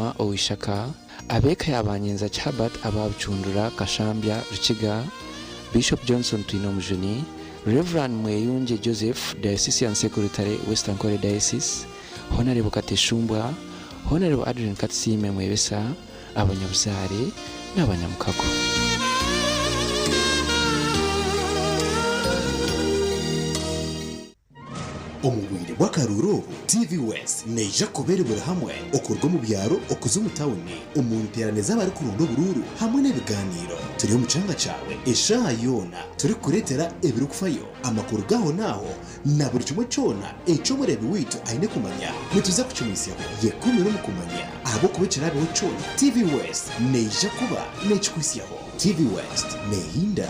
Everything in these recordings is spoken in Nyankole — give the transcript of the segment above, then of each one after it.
Kagoma owa Ishaka, ab'eka ya Banyenzaki Herbert aba Bucundura, Kashambya, Rukiga, Bishop Johnson Twinomujuni, Rev. Mweyungye Joseph, Diocesan Secretary, West Ankole Diocese, Honarebo Kateshumbwa, Honarebo Adrian Katusiime Mwebesa, abanyabuzaare n'abanyamukago. Omu bwire bw'akaruuru obu, TV West neija kuba eri buri hamwe okuruga omu byaro okuza omu tawuni, omu nteerane z'abarikuronda oburuuru hamwe n'ebigaaniiro. Turi omu kyanga kyawe eshaaha yoona turikukureetera ebirikufayo, amakuru g'ahonaaho na buri kimwe kyona eki omureebi waitu aine kumanya. Nituza kukimwitsyaho. Yekumire omu kumanya ahabw'okuba ekiraabeho kyona, TV West neija kuba neekikuhitsyaho. TV West neehinda.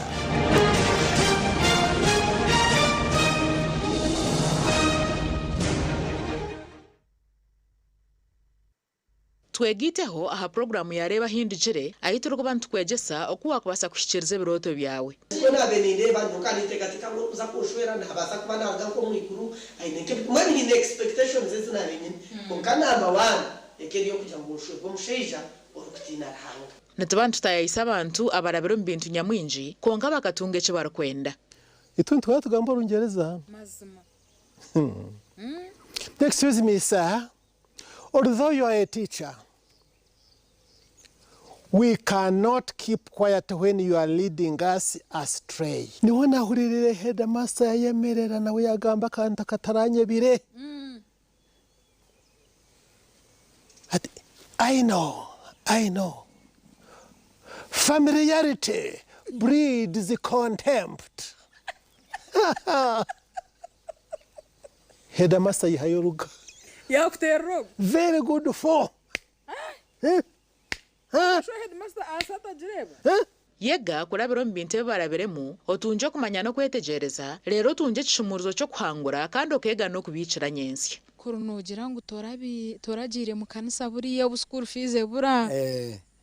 Twegaiteho aha puroguraamu ya Reeba Ahindugire, ahu turikuba nitukwegyesa oku waakubaasa kuhikiiriza ebirooto byawe. Nikwo naabaire nindeeba nyowe ka ninteekateeka ngu orikuza kunshwera naabaasa kuba naaruga nk'omu iguru aine nk'ebi mbwenu nyine expectations ezi naabaire nyine kwonka number one eka eri ey'okugira ngu nshwerwe omushaija orikutiina Ruhanga. Nituba nitutaayaayisa abantu abarabire omu bintu nyamwingi kwonka bakatunga eki barikwenda. Itwe nituhora tugamba Orungyereza. Excuse me sir, although you are a teacher, we cannot keep quiet when you are leading us astray. Niho nahuriirire headmaster yayemerera nawe yagamba akantu akataranyebire. Ati, I know, I know. Familiarity breeds contempt. Headmaster yihayo oruga. Yakuterera ogu. Very good for. Eh? Sho headmaster aasa atagireeba? Yega kurabira omu bintu ebi barabiremu, otungye okumanya n'okwetegyereza, reero otungye ekishumuurizo ky'okuhangura kandi okeega n'okubiikira nyentsya. Kuri noogira ngu toragiire mu kanisa buriya obu school fees ebura,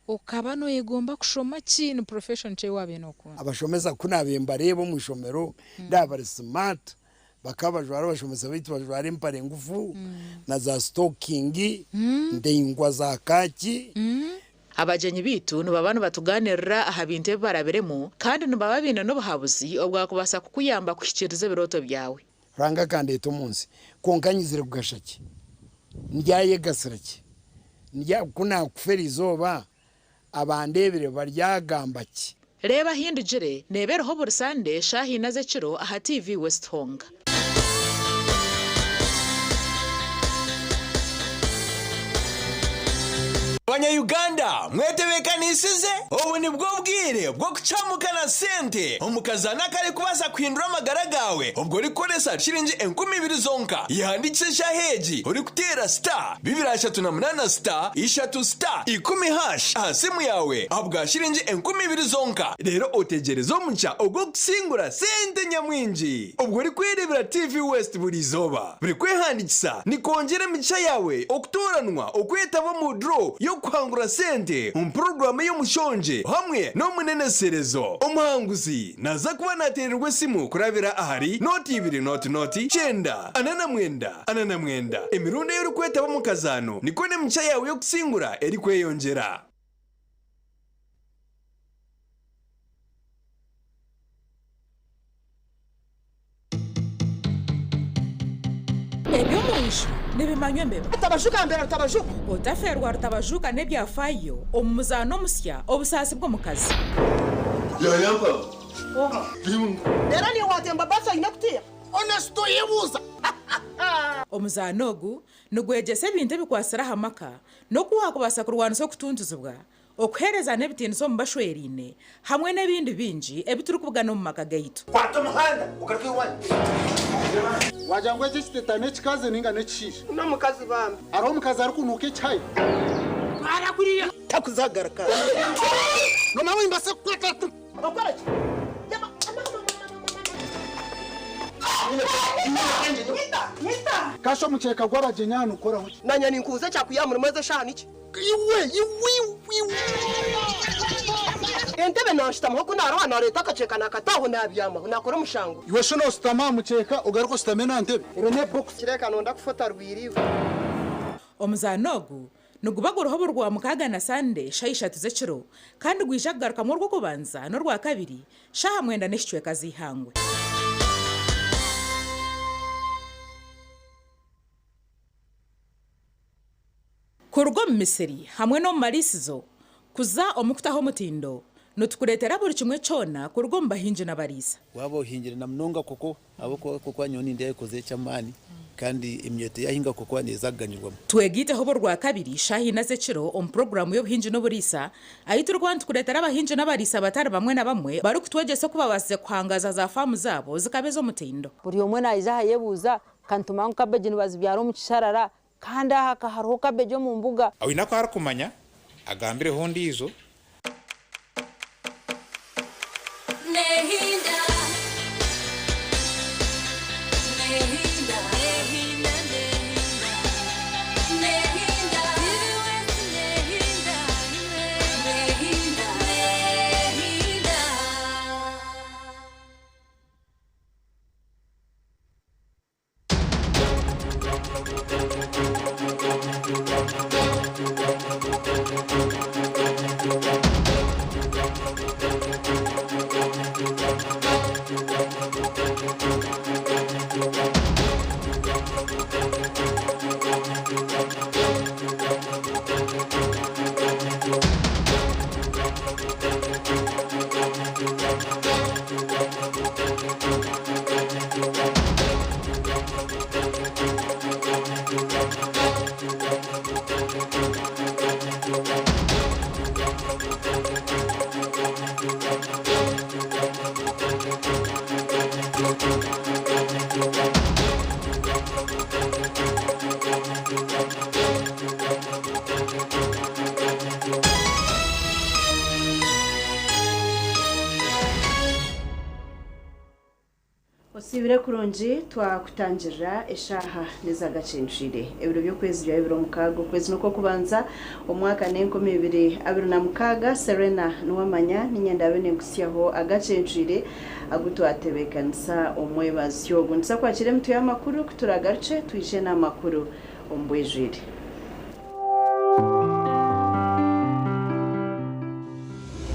okaba noyegomba kushoma ki? Ni profession ki ei waabaire nookunda? Abashomesa ku naabaire mbareeba omu ishomero ndaaba bari smart, bakaba bajwara abashomesa baitu bajwara empare ngufu na za sitokingi ndaingwa za kaaki. Abagyenyi baitu nibaba nibatugaaniirira aha bintu ebi barabiremu kandi nibaba baine n'obuhabuzi obwakubaasa kukuyamba kuhikiiriza ebirooto byawe. Ruhanga akandeeta omu nsi, kwonka nyizire kugasha ki? Ndyayegasira ki? Ndya, ku naakufa eri izooba, abandeebire baryagamba ki? Reeba Ahindugire neeba eriho buri Sande shaaha ina z'ekiro aha TV West honka. Banya Uganda mwetebekanisize? Obu nibwo bwire bw'okucamuka na sente omu kazaano akarikubaasa kuhindura amagara gaawe obwo orikukoresa shiringi 2000 zonka. Yehandiikise eshaaha egi orikuteera star 238 star ishatu star ikumi hash aha simu yaawe ahabwa shiringi 2000 zonka reero otegyereze omugisha ogw'okusingura sente nyamwingi obwo orikwereebera TV West buri izooba. Buri kwehandiikisa nikwongyera emigisha yaawe okutooranwa okwetaba omu draw y'okuhangura sente omu puroguraamu ey'omushongye hamwe n'omuneneserezo. Omuhanguzi naaza kuba naateererwa esimu kurabira ahari nooti ibiri nooti nooti kyenda ana na mwenda ana na mwenda. Emirundi ei orikwetaba omu kazaano nikwo n'emigisha yaawe y'okusingura erikweyongyera. Eby'omu nju nibimanywa embeba. Rutabajuka mbera Rutabajuka. Otafeerwa Rutabajuka n'ebyafaayo omu muzaano omusya Obusaasi bw'omukazi. Reero niiwe waatemba baasi oine kutiiha. Onesito yebuuza. Omuzaano ogu nigwegyesa ebintu ebikwatsire aha maka n'oku waakubaasa kurwanisa okutuntuzibwa, Okuheereza n'ebitiinisa omu bashweraine hamwe n'ebindi bingi ebi turikubugana omu maka gaitu. Kwata omuhanda ogaruke owanyu. Wagira ngu eki ekiteta n'ekikazi ninga n'ekishaija? N'omukazi bambi. Hariho omukazi arikunuuka ekihayi? Twara kuriya. Takuzagaruka. Noomanya ngu nimbaasa kukwata. Okore ki? Kasha omukyeka gw'abagyenyi aha nigukoraho ki? Nanye ninkubuza ekyakwiha aha murimo ezi eshaaha niki? Iwe, iwe, iwe. Entebe nanshutamaho ku naroha nareeta akakyeka nakata aho nabyamaho nakora omushango. Iwe shi noshutama aha mukyeka ogaruke oshutame n'aha ntebe? Ebyo ne books. Kireka nonda kufa otarwire iwe. Omuzaano ogu Niguba guriho buri Rwamukaaga na Sande shaaha ishatu z'ekiro kandi gwija kugarukamu Orwokubanza n'Orwakabiri shaaha mwenda n'ekicweka z'eihangwe. Kuruga omu misiri hamwe n'omu mariisizo kuza omu kutaho omutindo, nitukureetera buri kimwe kyona kuruga omu bahingi n'abariisa. Waaba ohingire na munonga koko ahabw'okuba koko nyowe nindeeba ekozire eky'amaani kandi eminyeeto yaahinga koko neeza kuganyirwamu. Twegaiteho obu Orwakabiri shaaha ina z'ekiro omu puroguraamu y'obuhingi n'oburiisa ahu turikuba nitukureetera abahingi n'abariisa batari bamwe na bamwe barikutwegyesa oku babaasize kuhangaaza za faamu zaabo zikaba ez'omutindo. Buri omwe naija aha ayebuuza, Ka nitumanya ngu kabeegi nibazibyara omu kisharara, kandi aha ka hariho kabeegi omu mbuga. Oine aku arikumanya agambireho ondiijo. Osiibire kurungi twakutangirira eshaaha n'ezagacencwire ebiro by'okwezi bya 26 okwezi n'okw'okubanza omwaka n'enkumi ibiri abiri na mukaaga Serena Niwamanya niinye ndaabe ninkutsyaho agacencwire agu twatebeekanisa omwebazyo ogu. Nituza kwakira emitwe y'amakuru ku turaagarukye twije n'amakuru omu bwijwire.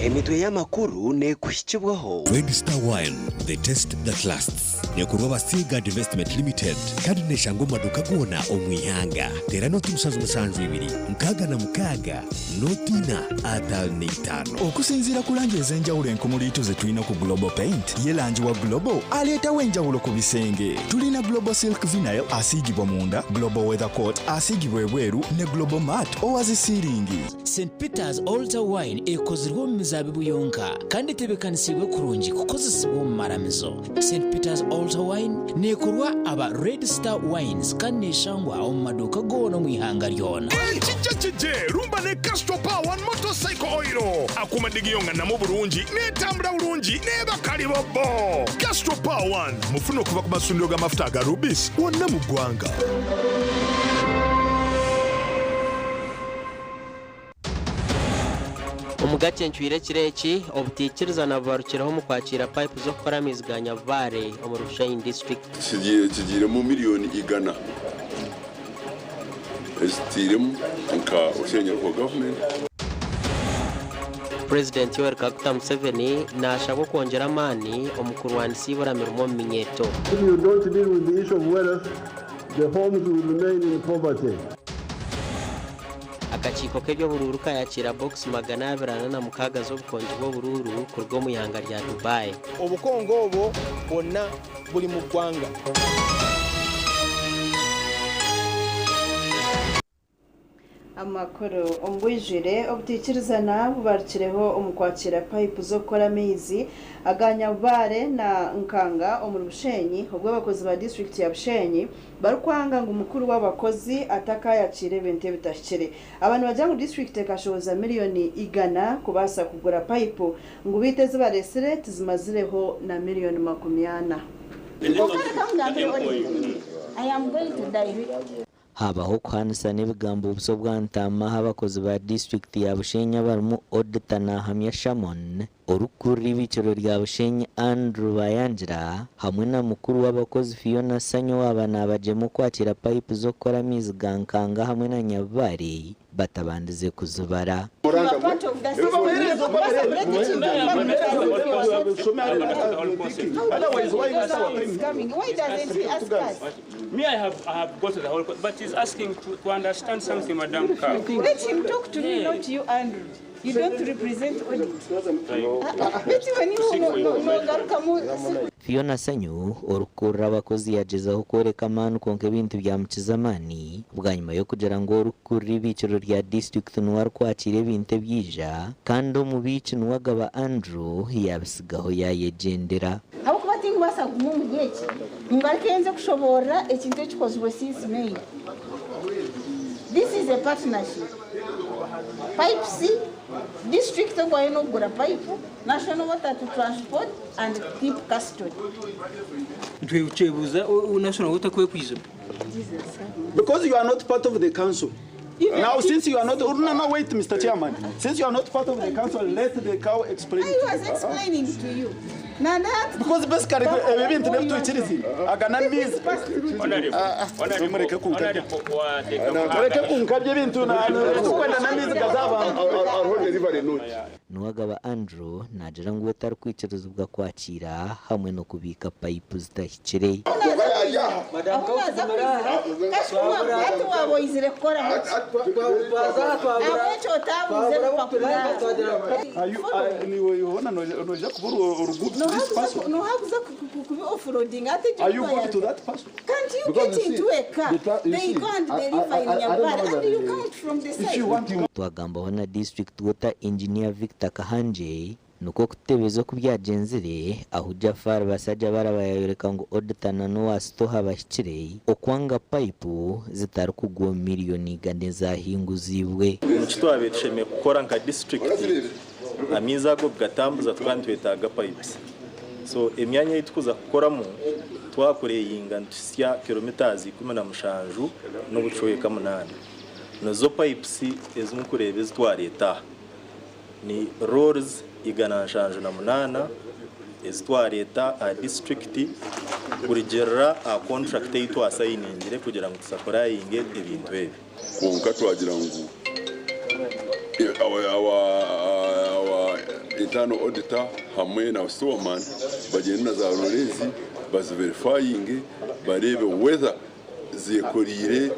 Emitwe y'amakuru neekuhikibwaho. Red Star Wine, the taste that lasts. Neekorwa aba Seaguard Investment Limited kandi neeshangwa omu maduuka goona omu ihanga. Teera nooti 772 66 nooti ina 55. Okusinziira ku langi ez'enjawulo enkumuliitu ze tulina ku Global Paint, ye langi wa Global aleetawo enjawulo ku bisenge. Tulina Global Silk Vinyl asiigibwa munda, Global Weather Coat asiigibwa ebweru ne Global Matte owa zi siiringi. St Peter's Altar Wine ekozirwe omu mizaabibu yonka kandi etebeekanisiibwe kurungi kukozesibwa omu maramizo. St Peter's Altar Wine neekorwa aba Red Star Wines kandi neeshangwa omu maduuka goona omu ihanga ryona. Ekijja kije, rumba ne Castrol Power One Motorcycle Oil. Akuuma ddigi yo nga nnamu bulungi, n'etambula bulungi, n'eba kalibobbo. Castrol Power One mufune okuva ku masundiro g'amafuta aga Rubis wonna mu ggwanga. Omu gacencwire ekiro eki, obutaikirizana bubarukireho omu kwakiira paayipu z'okukora amaizi ga Nyabubare omuri Bushenyi disiturikiti. Kigiiremu miriyoni igana ezitairemu nka Bushenyi Local Government. Purezidenti Yoweri Kaguta Museveni naashabwa okwongyera amaani omu kurwanisa eibura mirimo omu minyeeto. If you don't deal with the issue of wealth, the homes will remain in poverty. Akakiiko k'eby'oburuuru kaayakiira bokisi 246 z'obukongi bw'oburuuru kuruga omu ihanga rya Dubai. Obukonge obwo bwonna buri mu ggwanga. Amakuru omu bwijwire, Obutaikirizana bubarukireho omu kwakiira payipu z'okukora amaizi aga Nyabubare na Nkanga omuri Bushenyi obwo abakozi ba disiturikiti ya Bushenyi barikwanga ngu mukuru w'abakozi atakayakiira ebintu ebitahikire. Aba nibagira ngu disiturikiti ekashohoza miriyoni igana kubaasa kugura payipu ngu beitu ezi bareetsire tizimazireho na miriyoni 40. Haabaho okuhaanisana ebigambo buso bwa ntaama aha bakozi ba disiturikiti ya Bushenyi abarimu Odita Nahamya Shamon, Orikukurira ibiikiro rya Bushenyi Andrew Bayangira hamwe na mukuru w'abakozi Fiona Sanyu owaaba nabagyema okwakira payipu z'okukora amaizi ga Nkanga hamwe na Nyabubare batabandize kuzibara. Me, I have got the whole, but he's asking to understand something, Madam Cow. Let him talk to me, not you, Andrew. You don't represent audit. Fiona Sanyu orikukurira abakozi yagyezaho kworeka amaani kwonka ebintu byamukiza amaani bwanyima y'okugira ngu orikukurira ibiikiro rya disiturikiti niwe arikwakiira ebintu ebyija kandi omubiiki niwe agaba Andrew yabisigaho yayegyendera. Ahabw'okuba tinkubaasa kuguma omuri eki, ngaruke nze kushoboorora ekintu ekikozirwe since May. This is a partnership. Pipes, district ogwayo n'okugura pipe, National Water to transport and keep custody. Ntwebuza National Water kwekwizima. Because you are not part of the council. Now, since you are not, no, wait, Mr. Chairman. Since you are not part of the council, let the cow explain. I was explaining to you. Now that Because basically, ebintu nebituikirizi agana mizi mureke kunkabya ebintu kwenda n'amizi gaz'abantu. Nuwagaba Andrew naagira ngu we tarikwikirizibwa kwakiira hamwe n'okubiika payipu zitahikire. Hati waaba oizire kukora ki? Ahabw'ekyo otaabuuze ebipapura. Niwe noija kuba uri good to this person. Nohakuza kubi offloading ate Are you good to that person? Can't you Because get you see, into a car? you They see, go and deliver in I don't Nyabubare know and that you the- count from the If side. you want you Twagambaho na district water engineer Victor Kahanje nikwo kutebeza oku byagyenzire ahu Jafar Basajja baraba yayoreka ngu auditor na n'owa Sitoha bahikire okwanga payipu zitarikugwa omu miliyoni igana ezahinguzibwe. Nikitwabaire tushemeriire kukora nka disiturikiti amaizi ago kugatambuza tukaba nitwetaaga pipes. So emyanya ei tukuza kukoramu twakureyinga nituhisya kilometers 17 n'obucweka 8. Nizo pipes ezimukureeba ezi twareeta aha. Ni rolls 178 ezi twareeta aha disiturikiti kurugirira aha contract ei twasayiningire kugira ngu tusapurayinge ebintu ebi. Kwonka twagira ngu our internal auditor hamwe na storeman bagende na za rorezi baziverifyinge barebe whether zekoreire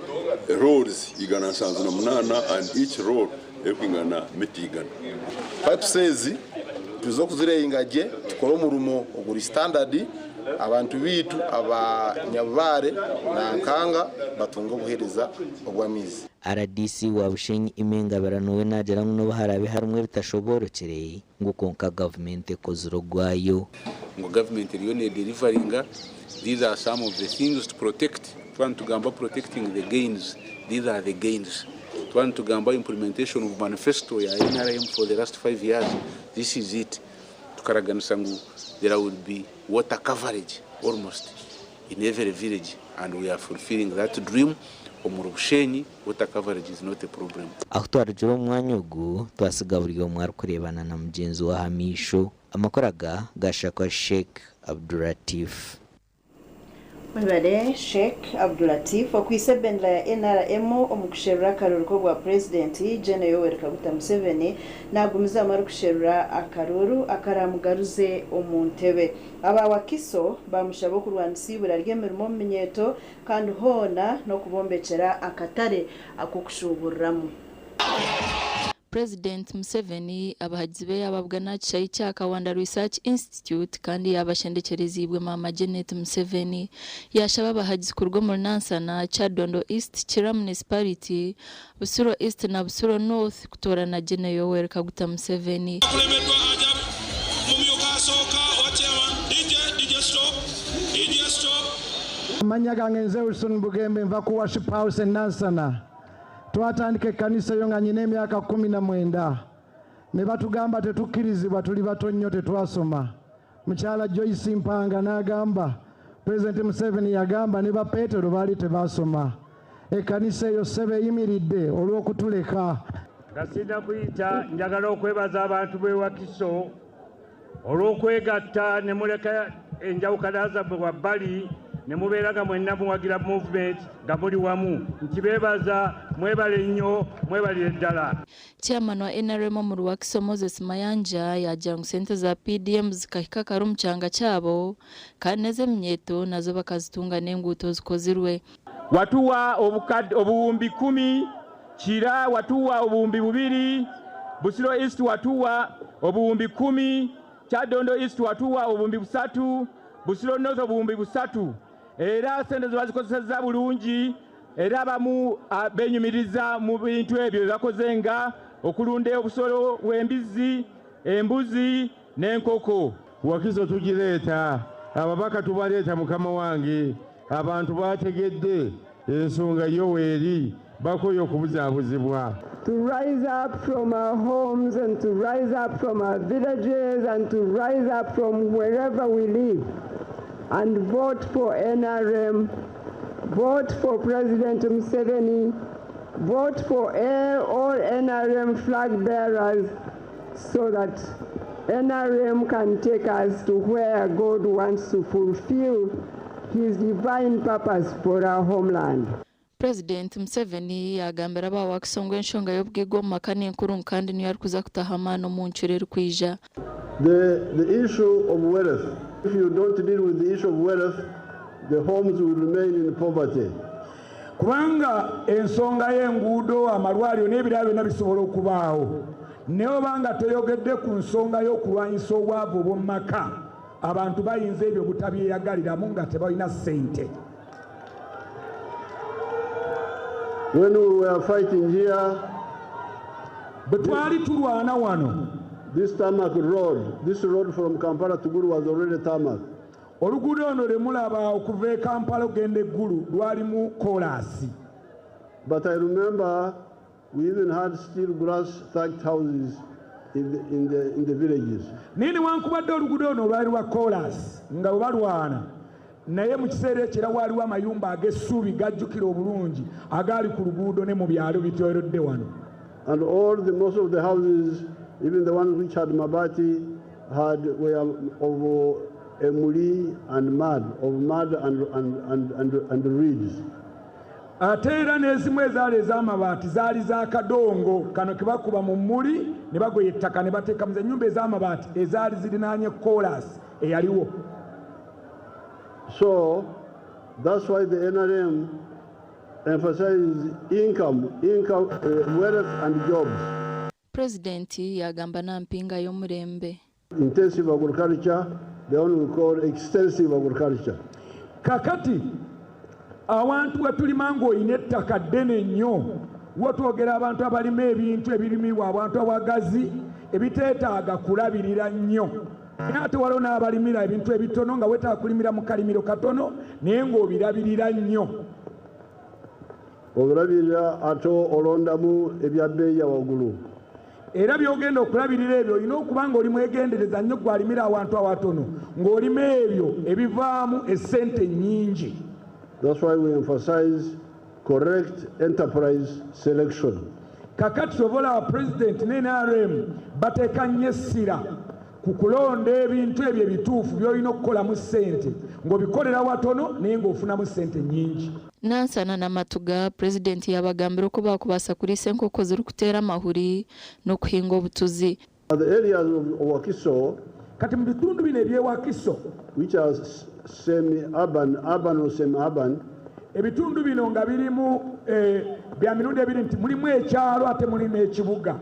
rolls 178 and each roll erikwingana mita 100. Pipes ezi tuze okuzireyinga gye tukore omurimo oguri standard abantu bitu abanyabubare na Nkanga batunga obuhereza obw'amaizi. RDC wa Bushenyi Imengabirano we naagira ngu n'obu haraabe harimu ebitashoboorokire ngu kwonka gavumenti ekozire ogwayo. Ngu government eriyo nedeliveringa. These are some of the things to protect. Twaba nitugamba protecting the gains, these are the gains. Twaba nitugamba implementation of manifesto ya NRM for the last 5 years, this is it. Tukaraganisa ngu there will be water coverage almost in every village, and we are fulfilling that dream. Omuri Bushenyi, water coverage is not a problem. Ahu twarugira omu mwanya ogu twasiga buri omwe arikureebana na mugyenzi we aha maisho. Amakuru aga gashakwa Sheikh Abdulatif. Mwebare Sheikh Abdulatif. Okwisa ebendera ya NRM omu kusherura akaruru k'obwa purezidenti, Gen Yoweri Kaguta Museveni nagumizamu arikusherura akaruru akaramugaruze omu ntebe. Aba Wakiso bamushaba okurwanisa ibura ry'emirimo omu minyeeto kandi hoona n'okubombekyera akatare ak'okushuburiramu. President Museveni abahagizi be yababwa aha kya Kawanda Research Institute kandi yabashendekyerezibwe Mama Janet Museveni. Yashaba abahagizi kuruga omuri Nansana, Kyadondo East, Kira Municipality, Busiro East na Busiro North kutoorana Gen Yoweri Kaguta Museveni. Amannya gange nze Wilson Bugembe, nva ku Worship House e Nansana. Twatandika ekkanisa eyo nga nyina emyaka 19 ne batugamba tetukkirizibwa, tuli bato nnyo, tetwasoma. Mukyala Joyce Mpanga n'agamba Pulezidenti Museveni yagamba ne ba Peetero baali tebasoma. Ekkanisa eyo ssebe eyimiridde olw'okutuleka. Nga sinna kuyita, njagala okwebaza abantu b'e Wakiso. Olw'okwegatta ne muleka enjawukana zammwe wabbali ne mubeera nga mwenna muwagira movement nga muli wamu, nkibeebaza, mwebale nnyo, mwebalire ddala. Chairman wa NRM omuri Wakiso Moses Mayanja yaagira ngu sente za PDM zikahika kare omu kyanga kyabo kandi n'ez'eminyeeto nazo bakazitunga n'enguuto zikozirwe. Watuwa obuwumbi 10, Kira watuwa obuwumbi 2, Busiro East watuwa obuwumbi 10, Kyadondo East watuwa obuwumbi 3, Busiro North obuwumbi 3. Era sente zo bazikozesezza bulungi, era abamu benyumiriza mu bintu ebyo bye bakoze nga okulunda obusolo bw'embizzi, embuzi n'enkoko. Wakiso tugireeta, ababaka tubaleeta mukama wange, abantu bategedde ensonga yo weeri, bakoye okubuzaabuzibwa. To rise up from our homes and to rise up from our villages and to rise up from wherever we live and vote for NRM, vote for President Museveni, vote for all NRM flag bearers so that NRM can take us to where God wants to fulfill his divine purpose for our homeland. President Museveni yagambira aba Wakiso ngu enshonga y'obugaiga omu maka n'enkuru kandi niyo arikuza kutaha amaani omu ncuro erikwija. The issue of wealth, if you don't deal with the issue of wealth, the homes will remain in poverty. Kubanga ensonga y'enguudo, amalwaliro n'ebirala byonna bisobola okubaawo, naye obanga toyogedde ku nsonga y'okulwanyisa obwavu obw'omu maka, abantu bayinza ebyo obutabyeyagaliramu nga tebalina ssente. When we were fighting here, bwe twali tulwana wano, this tarmac road, this road from Kampala to Gulu was already tarmac. Oluguudo luno lwe mulaba okuva e Kampala okugenda e Gulu lwalimu koolaasi. But I remember we even had still grass thatched houses in the villages. Naye newankubadde oluguudo luno lwali lwa koolaasi nga bwe balwana, naye mu kiseera ekyo era waaliwo amayumba ag'essuubi gajjukira obulungi agaali ku luguudo ne mu byalo bitwerodde wano. And most of the houses, even the ones which had mabati, were of emuli and mud, of mud and reeds. Ate era n'ezimu ezaali ez'amabaati zaali za kadongo kano ke bakuba mu mmuli ne bagoya ettaka ne bateekamu ennyumba ez'amabaati ezaali zirinaanye koolaasi eyaliwo. So that's why the NRM emphasizes income, wealth and jobs. President yagamba na mpinga y'omurembe. Intensive agriculture, the one we call extensive agriculture. Kakati awantu we tulima ng'olina ettaka ddene nnyo, wotwogera abantu abalima ebintu ebirimibwa abantu awagazi ebiteetaaga kulabirira nnyo. Naye ate waliwo n'abalimira ebintu ebitono nga weetaaga kulimira mu kalimiro katono naye ng'obirabirira nnyo. Obirabirira ate olondamu ebya bbeeyi ya waggulu. Era by'ogenda okulabirira ebyo olina okuba ng'oli mwegendereza nnyo gw'alimira awantu awatono ng'olima ebyo ebivaamu essente nnyingi. That's why we emphasize correct enterprise selection. Kakati ky'ova olaba President ne NRM bateeka nnyo essira ku kulonda ebintu ebyo ebituufu by'olina okukolamu ssente ng'obikolera watono naye ng'ofunamu ssente nnyingi. Nansana n'Amatuga, President yabagambira oku baakubaasa kuriisa enkoko zirikuteera amahuri n'okuhinga obutuzi. The areas of Wakiso, kati mu bitundu bino eby'e Wakiso, which are semi-urban, urban or semi-urban, ebitundu bino nga birimu bya mirundi ebiri nti mulimu ekyalo ate mulimu ekibuga.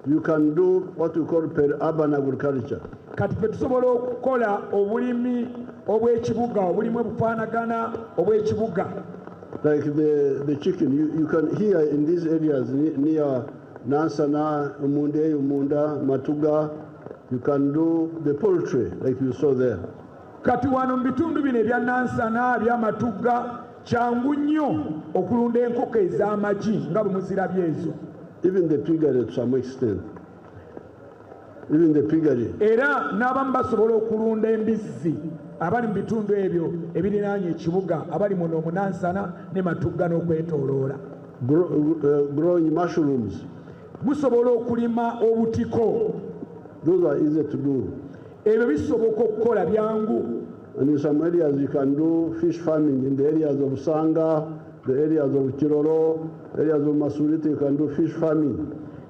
You can do what we call per-urban agriculture. Kati ffe tusobola okukola obulimi obw'ekibuga, obulimu obufaanagana obw'ekibuga. Like the chicken, you can hear in these areas near Nansana, Umunde, Umunda, Matuga, you can do the poultry like you saw there. Kati wano mu bitundu bino ebya Nansana, ebya Matuga, kyangu nnyo okulunda enkoko ez'amagi nga bwe muzirabye ezo. Even the piggery to some extent. Even the piggery. Era n'abamu basobola okulunda embizzi abali mu bitundu ebyo ebirinaanye ekibuga, abali muno mu Nansana ne Matugga n'okwetooloola. Growing mushrooms. Musobola okulima obutiko. Those are easy to do. Ebyo bisoboka okukola byangu. And in some areas you can do fish farming in the areas of Sanga, the areas of Kiroro, areas of Masulita, you can do fish farming.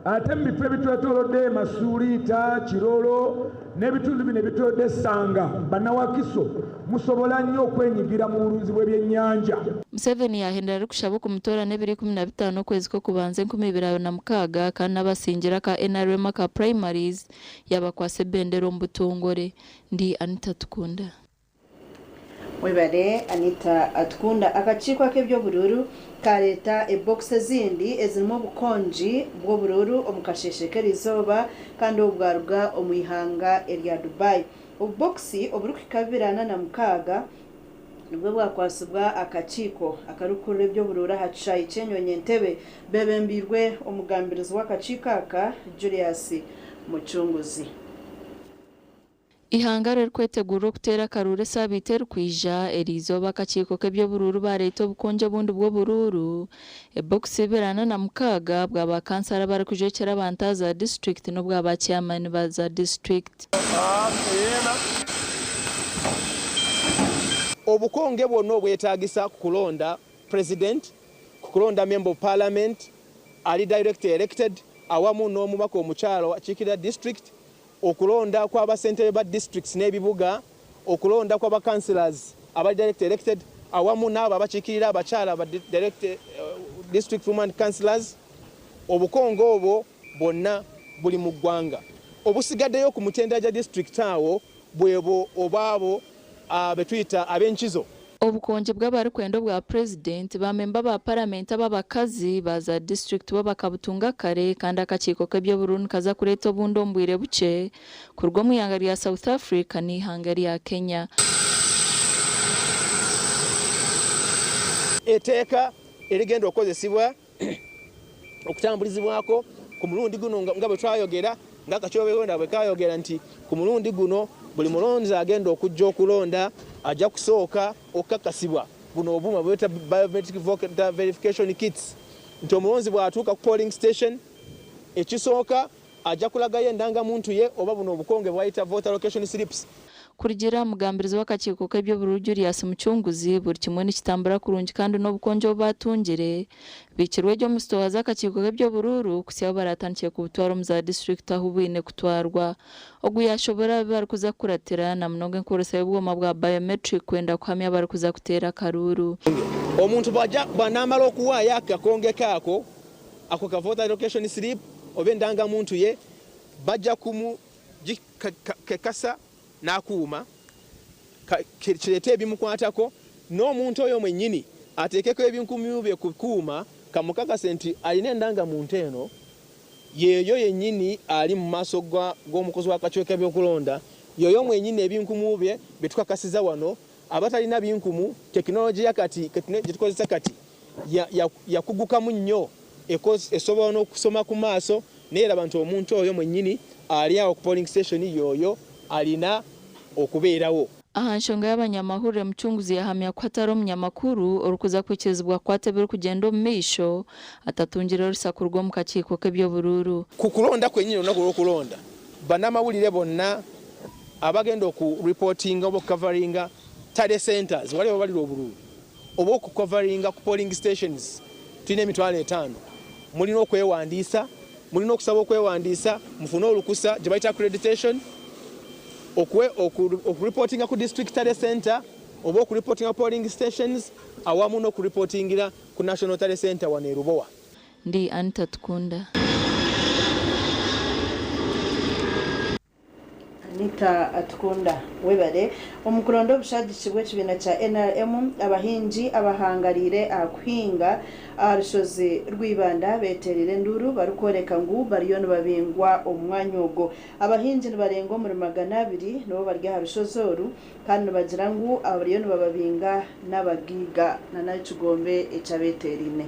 Ate mu bifo ebitwetoolodde Masuliita, Kiroro n'ebitundu bino ebitoolodde Ssanga, Bannawakiso musobola nnyo okwenyigira mu bulunzi bw'ebyennyanja. Museveni yahendera arikushaba okumutoorana ebiro 15 okwezi kw'okubanza 2026 kandi n'abasingira aka NRM aka primaries yabakwasa ebendera omu butongore. Ndi Anita Tukunda. Webare Anita Atukunda. Akakiiko ak'eby'oburuuru kareeta ebokisi ezindi ezirimu obukongi bw'oburuuru omu kasheeshe k'erizooba kandi obu bwaruga omu ihanga erya Dubai. Obubokisi oburikuhika 246 nibwo bwakwatsibwa akakiiko akarikukurira eby'oburuuru aha kishaayi ky'enyonyi Entebbe bebembeirwe omugambirizi w'akakiiko aka Julius Mucunguzi. Eihanga ririkwetegurira okuteera akaruuru esaabiiti erikwija, eriizooba akakiiko k'eby'oburuuru baareeta obukongi obundi bw'oburuuru, ebokisi 406 bwa ba kansara abarikujwekyera abantu aha za disiturikiti n'obwa ba chairman ba za disiturikiti. Obukonge bwonna obwetaagisa ku kulonda President, ku kulonda Member of Parliament ali directly elected awamu n'omubaka omukyala akiikirira district, okulonda kwa bassentebe ba districts n'ebibuga, okulonda kwa ba councillors abali directly elected awamu n'abo abakiikirira abakyala ba direct, district woman councillors, obukonge obwo bwonna buli mu ggwanga. Obusigaddeyo ku mitendera gya district awo bwebwo obwabo betuyita ab'enkizo. Obukongi bw'abarikwenda obwa Purezidenti, ba memba ba Paramenti ab'abakazi ba za disiturikiti bo bakabutunga kare kandi akakiiko k'eby'oburuuru nikaza kureeta obundi omu bwire bukye kuruga omu ihanga rya South Africa n'eihanga rya Kenya. Etteeka erigenda okukozesibwa okutambulizibwako ku mulundi guno nga bwe twayogera nga Akakiiko bwe kaayogera nti ku mulundi guno buli mulonzi agenda okujja okulonda ajja kusooka okukakasibwa buno obuuma bwe bayita biometric voter verification kits nti omulonzi bw'atuuka ku polling station ekisooka ajja kulagayo endangamuntu ye oba buno obukonge bwayita voter location slips. Kurugiirira aha mugambirizi w'akakiiko k'eby'oburuuru Julius Mucunguzi, buri kimwe nikitambura kurungi kandi n'obukongi obu baatungire Bikirwe gye omu sitooha z'akakiiko k'eby'oburuuru kuhitsya ahu baraatandikire kubutwara omu za disiturikiti ahu bwine kutwarwa. Ogu yaashoboorora abu barikuza kukuratira na munonga enkoresa y'obwoma bwa biometric kwenda kuhamya abarikuza kuteera akaruuru. Omuntu bw'anaamara okuwaayo akakonge ke ako, ako ka voter location slip oba endangamuntu ye, baja kumugikakasa n'akuuma kireete ebimukwatako, n'omuntu oyo mwennyini ateekeko ebinkumu bye ku kuuma kamukakase nti alina endangamuntu eno, y'eyo yennyini ali mu maaso g'omukozi w'akakiiko k'ebyokulonda, y'oyo mwennyini ebinkumu bye bye tukakasiza wano. Abatalina binkumu, tekinologiya kati gye tukozesa kati yakugukamu nnyo, esobola n'okusoma ku maaso n'eraba nti omuntu oyo mwennyini ali awo ku polling station y'oyo alina okubeerawo. Aha nshonga y'abanyamahurire, Mucunguzi yahamya ku hatariho omunyamakuru orikuza kwikirizibwa kukwata ebirikugyenda omu maisho atatungire orusa kuruga omu kakiiko k'eby'oburuuru. Ku kulonda kwennyini olunaku lw'okulonda, bannamawulire bonna abagenda oku reportinga oba okukavaringa tally centres wali ababalira obululu oba okukavaringa ku polling stations tulina 500,000 mulina okwewandiisa, mulina okusaba okwewandiisa mufune olukusa gye bayita accreditation okureportinga ku district tally center oba okureportinga polling stations awamu n'okureportingira ku national tally center wano e Lubowa. Ndi Anita Tukunda. Anita Atukunda webare. Omu kuronda obushagiki bw'ekibiina kya NRM, abahingi abahangariire aha kuhinga aha rushozi rw'Ibanda betereire enduuru barikworeka ngu bariyo nibabingwa omu mwanya ogwo. Abahingi nibarenga omuri 200 nibo bari aha rushozi oru kandi nibagira ngu abariyo nibababinga n'abagaiga n'ekigombe eky'abeteeraine.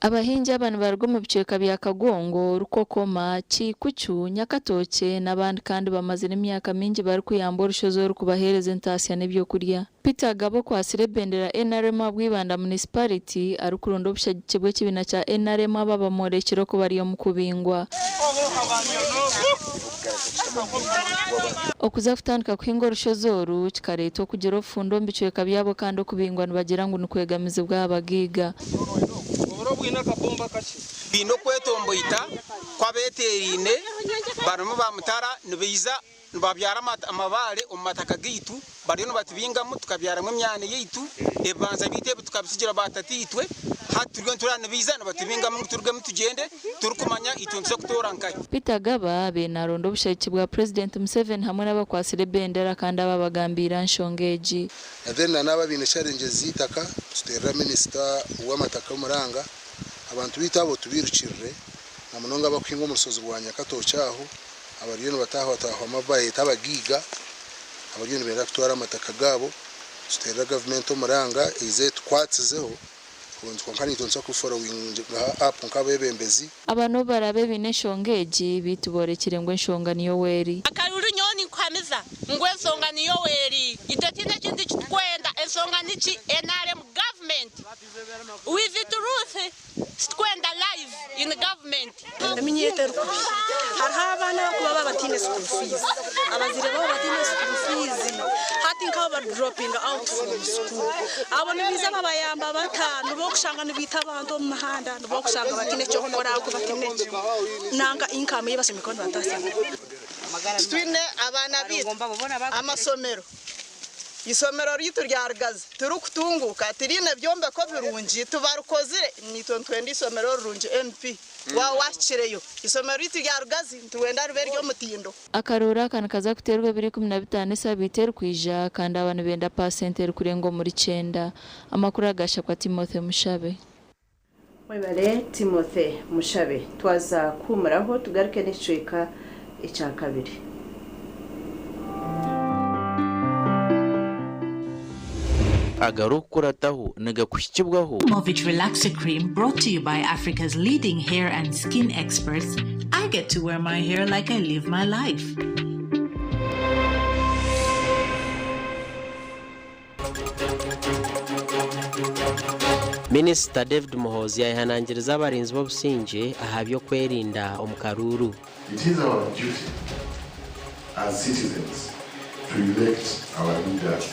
Abahingi aba nibaruga omu bicweka bya Kagongo, Rukokoma, Kikucu, Nyakatookye n'abandi kandi bamazire emyaka mingi barikuyamba orushozi oru kubaheereza entaasya n'ebyokurya. Peter Agaba okwatsire ebendera NRM ahabw'Ibanda Municipality arikuronda obushagiki bw'ekibiina kya NRM aba bamworekire oku bari omu kubingwa. Okuza kutandika kuhinga orushozi oru kikareeta okugira obufundo omu bicweka byabo kandi okubingwa nibagira ngu nikwegamizibwa aha bagaiga. Baine okwetomboita kw'abeeteeraine barimu bamutara nibaija nibabyara amabaare omu mataka gaitu bariyo nibatubingamu tukabyaramu emyani yaitu, ebibanja byaitu ebi tukabitsigira baatataitwe, hati turiyo nitureeba nibaija nibatubingamu ngu turugemu tugyende turikumanya itwe nituza kutoora nkahi. Peter Agaba abaire naronda obushagiki bwa Purezidenti Museveni hamwe n'abakwatsire ebendera kandi aba abagambiire aha nshonga egi. And then na n'abo abaine challenges z'eitaka tuteerera minisita w'amataka omuranga abantu baitu abo tubairukirire na munonga abakuhinga omu rushozi rwa Nyakatookye aho abariyo nibatahwatahwamu abu bareeta abagaiga abariyo nibenda kutwara amataka gaabo tuteerera gavumenti omuranga eize etukwatsizeho kwonka naitwe nituza kuforowinga up nk'abeebembezi. Aba n'obu baraabe baine enshonga egi, beitu boorekire ngu enshonga niyo weeri. Akaruru nyowe ninkuhamiza ngu ensonga niyo weeri. Itwe tihaine ekindi ekitukwenda, ensonga niki? Nrm government with truth titukwenda lies in government. Eminyeeto eri kubi. Hariho abaana abarikuba baaba bataine school fees, abazaire baabo bataine school fees, hati nk'abo bari dropping out from school. Abo nibaija babayamba bata? Nibo orikushanga nibaita abantu omu muhanda, nibo orikushanga bataine eky'okukora ahabw'okuba bataine nanka income ei bashemereire kuba nibataatsya. Titwine abaana baitu amasomero. Eisomero ryaitu rya Rugazi tirikutunguuka, tiriine byombeko birungi, tibarikozire. Naitwe nitwenda eisomero rirungi MP waaba waahikireyo. Eisomero ryaitu rya Rugazi nitwenda ribe ery'omutindo. Akarooro aka nikaza kuteerwa ebiro 15 esabiiti erikwija kandi aba nibenda paasenti erikurenga omuri kyenda. Amakuru aga gashakwa Timothy Mushabe. Mwebare Timothy Mushabe. Twaza kuhuumuraho tugaruke n'ekicweka ekya kabiri. Agarikukurataho nigakuhikibwaho. Movit Relaxer Cream brought to you by Africa's leading hair and skin experts. I get to wear my hair like I live my life. Minisita David Muhoozi yayehanangiriza abarinzi b'obusingye aha by'okwerinda omu karuuru. It is our duty as citizens to elect our leaders.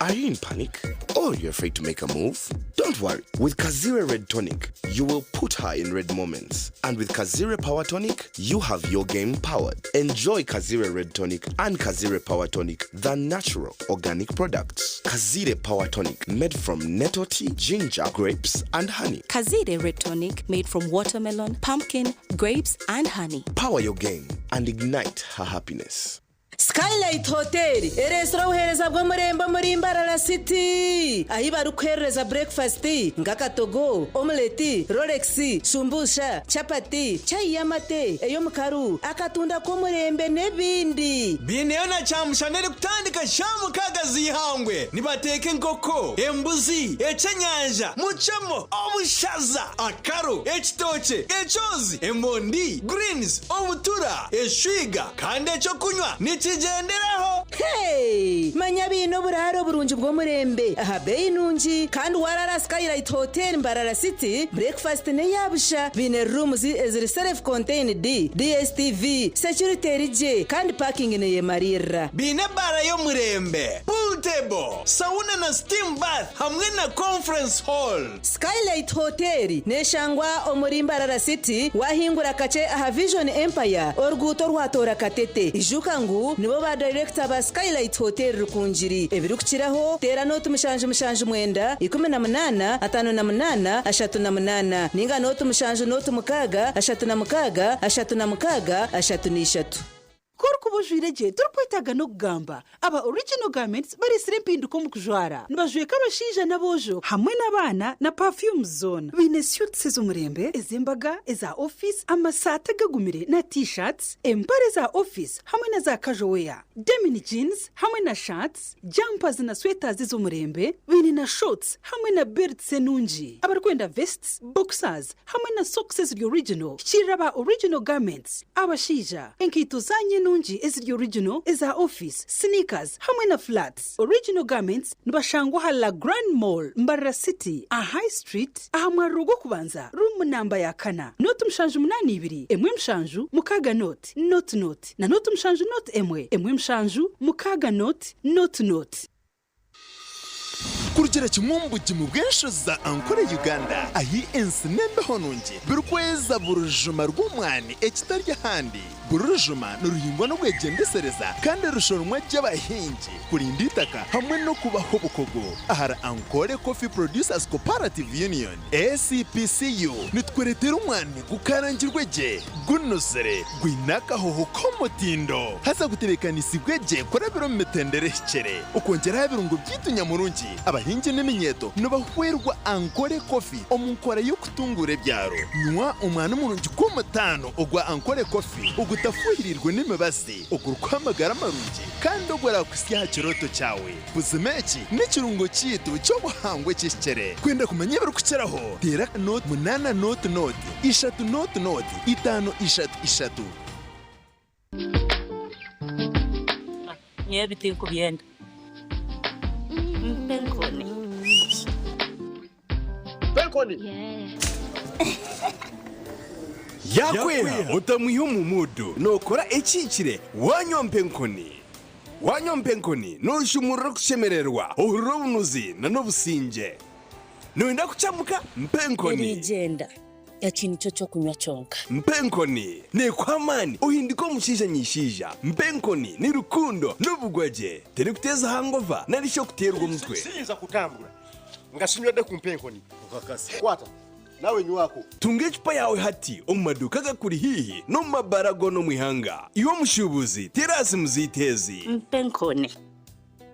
Are you in panic? Or you're afraid to make a move? Don't worry. With Kazire Red Tonic, you will put her in red moments. And with Kazire Power Tonic, you have your game powered. Enjoy Kazire Red Tonic and Kazire Power Tonic, the natural organic products. Kazire Power Tonic, made from nettle tea, ginger, grapes, and honey. Kazire Red Tonic made from watermelon, pumpkin, grapes, and honey. Power your game and ignite her happiness. Skylight Hotel ereetsire obuheereza bw'omurembe omuri Mbarara City ahi barikuheerereza breakfast nk'akatogo, omelette, rolex, shumbusha, chapati, chai y'amate, ey'omukaru, akatunda k'omurembe n'ebindi. Biineyo na kyamushana erikutandika shaaha mukaaga z'eihangwe. Nibateeka enkoko, embuzi, ekyenyanja, mucemo, obushaza, akaro, ekitookye, ekyozi, emondi, greens, obutura, eshwiga kandi ekyokunywa nikigyenderaho. Hey! Manya biine oburaaro burungi bw'omurembe aha beeyi nungi kandi warara Skylight Hotel Mbarara City breakfast n'eya busha. Biine rooms eziri self contained, DSTV, security eri gye kandi parking neyemariirira. Biine ebaara y'omurembe, pool table, sauna na steam bath hamwe na conference hall. Skylight Hotel neshangwa omuri Mbarara City wahingura kakye aha Vision Empire oruguuto orwatoora Katete. Ijuka ngu nibo ba dayirekita ba Skylight Hotel Rukungiri. Ebirikukiraho teera nooti mushanju mushanju mwenda, 18, 58, 38 ninga nooti mushanju nooti mukaaga, 36, 36, 33. Ku orikuba orikuba ojwaire gye torikwetaaga n'okugamba. Aba Original Garments bareetsire empinduka omu kujwara. Nibajweka abashaija n'aboojo hamwe n'abaana na perfumes zoona. Baine suits ez'omurembe, ez'embaga, eza ofiisi, amasaati agagumire na T-shirts, empare za ofiisi hamwe na za casual wear, denim jeans hamwe na shirts, jumpers na sweaters ez'omurembe. Baine na shorts hamwe na belts enungi. Abarikwenda vests, boxers hamwe na socks eziri original, hikiirira aba Original Garments. Abashaija, enkaito zaanyu enungi eziri original, eza ofiisi, sneakers hamwe na flats. Original Garments nibashangwa aha La Grande Mall, Mbarara City, aha High Street, aha mwariro gw'okubanza, room namba ya kana, nooti 782, 1 7 6 0 0 0 na nooti 7 0 1 1 7 6 0 0 0. Kurugira kimwe omu bugimu bw'enshozi za Ankole Uganda, ahi ensi n'embeho nungi birikweza buri rujuma rw'omwani ekitari ahandi. Buri rujuma niruhingwa n'obwegyendesereza kandi rushoromwa gye abahingi kurinda eitaka hamwe n'okubaha obukugu. Ahari Ankole Coffee Producers Cooperative Union, ACPCU, nitukureetera omwani gukarangirwe gye, gunuzire, gwine akahoho k'omutindo haza gutebeekanisiibwe gye kurabira omu mitendera ehikire. Okwongyera aha birungo byaitu nyamurungi, abahingi n'eminyeeto nibahwerwa Ankole Coffee omu nkora y'okutunguura ebyaro. Nywa omwani murungi gw'omutaano ogwa Ankole Coffee ogutafuhiriirwe n'emibazi, ogurikuha amagara marungi kandi oguraakuhitsya aha kirooto kyawe. Buzima eki n'ekirungo kyaitu ky'obuhangwa ekihikire. Kwenda kumanya ebirikukiraho, teera nooti munaana nooti nooti ishatu nooti nooti itaano ishatu ishatu. Nyowe ebi tinkubyenda. Mpa enkoni. Mpa enkoni. Yaakweha otamwiha omu muudu, nookora ekihikire waanywa mpa enkoni. Waanywa mpa enkoni nooshumurura okushemererwa, ohurira obunuzi n'obusingye. Nooyenda kukyamuka? Mpa enkoni. Eriigyenda. Eki nikyo ky'okunywa kyonka. Mpa enkoni neekuha amaani ohinduke omushaija nyaishaija. Mpa enkoni ni rukundo n'obugwagye. Terikuteeza hangova nari shi okuteerwa omutwe. Siyinza kutambura nga sinywedde ku mpa enkoni. Kwata nawe nywako. Tunga ecupa yaawe hati omu maduuka agakuri haihi n'omu mabaara goona omu ihanga. Iwe omushuubuzi, teera aha simu zaitu ezi. Mpa enkoni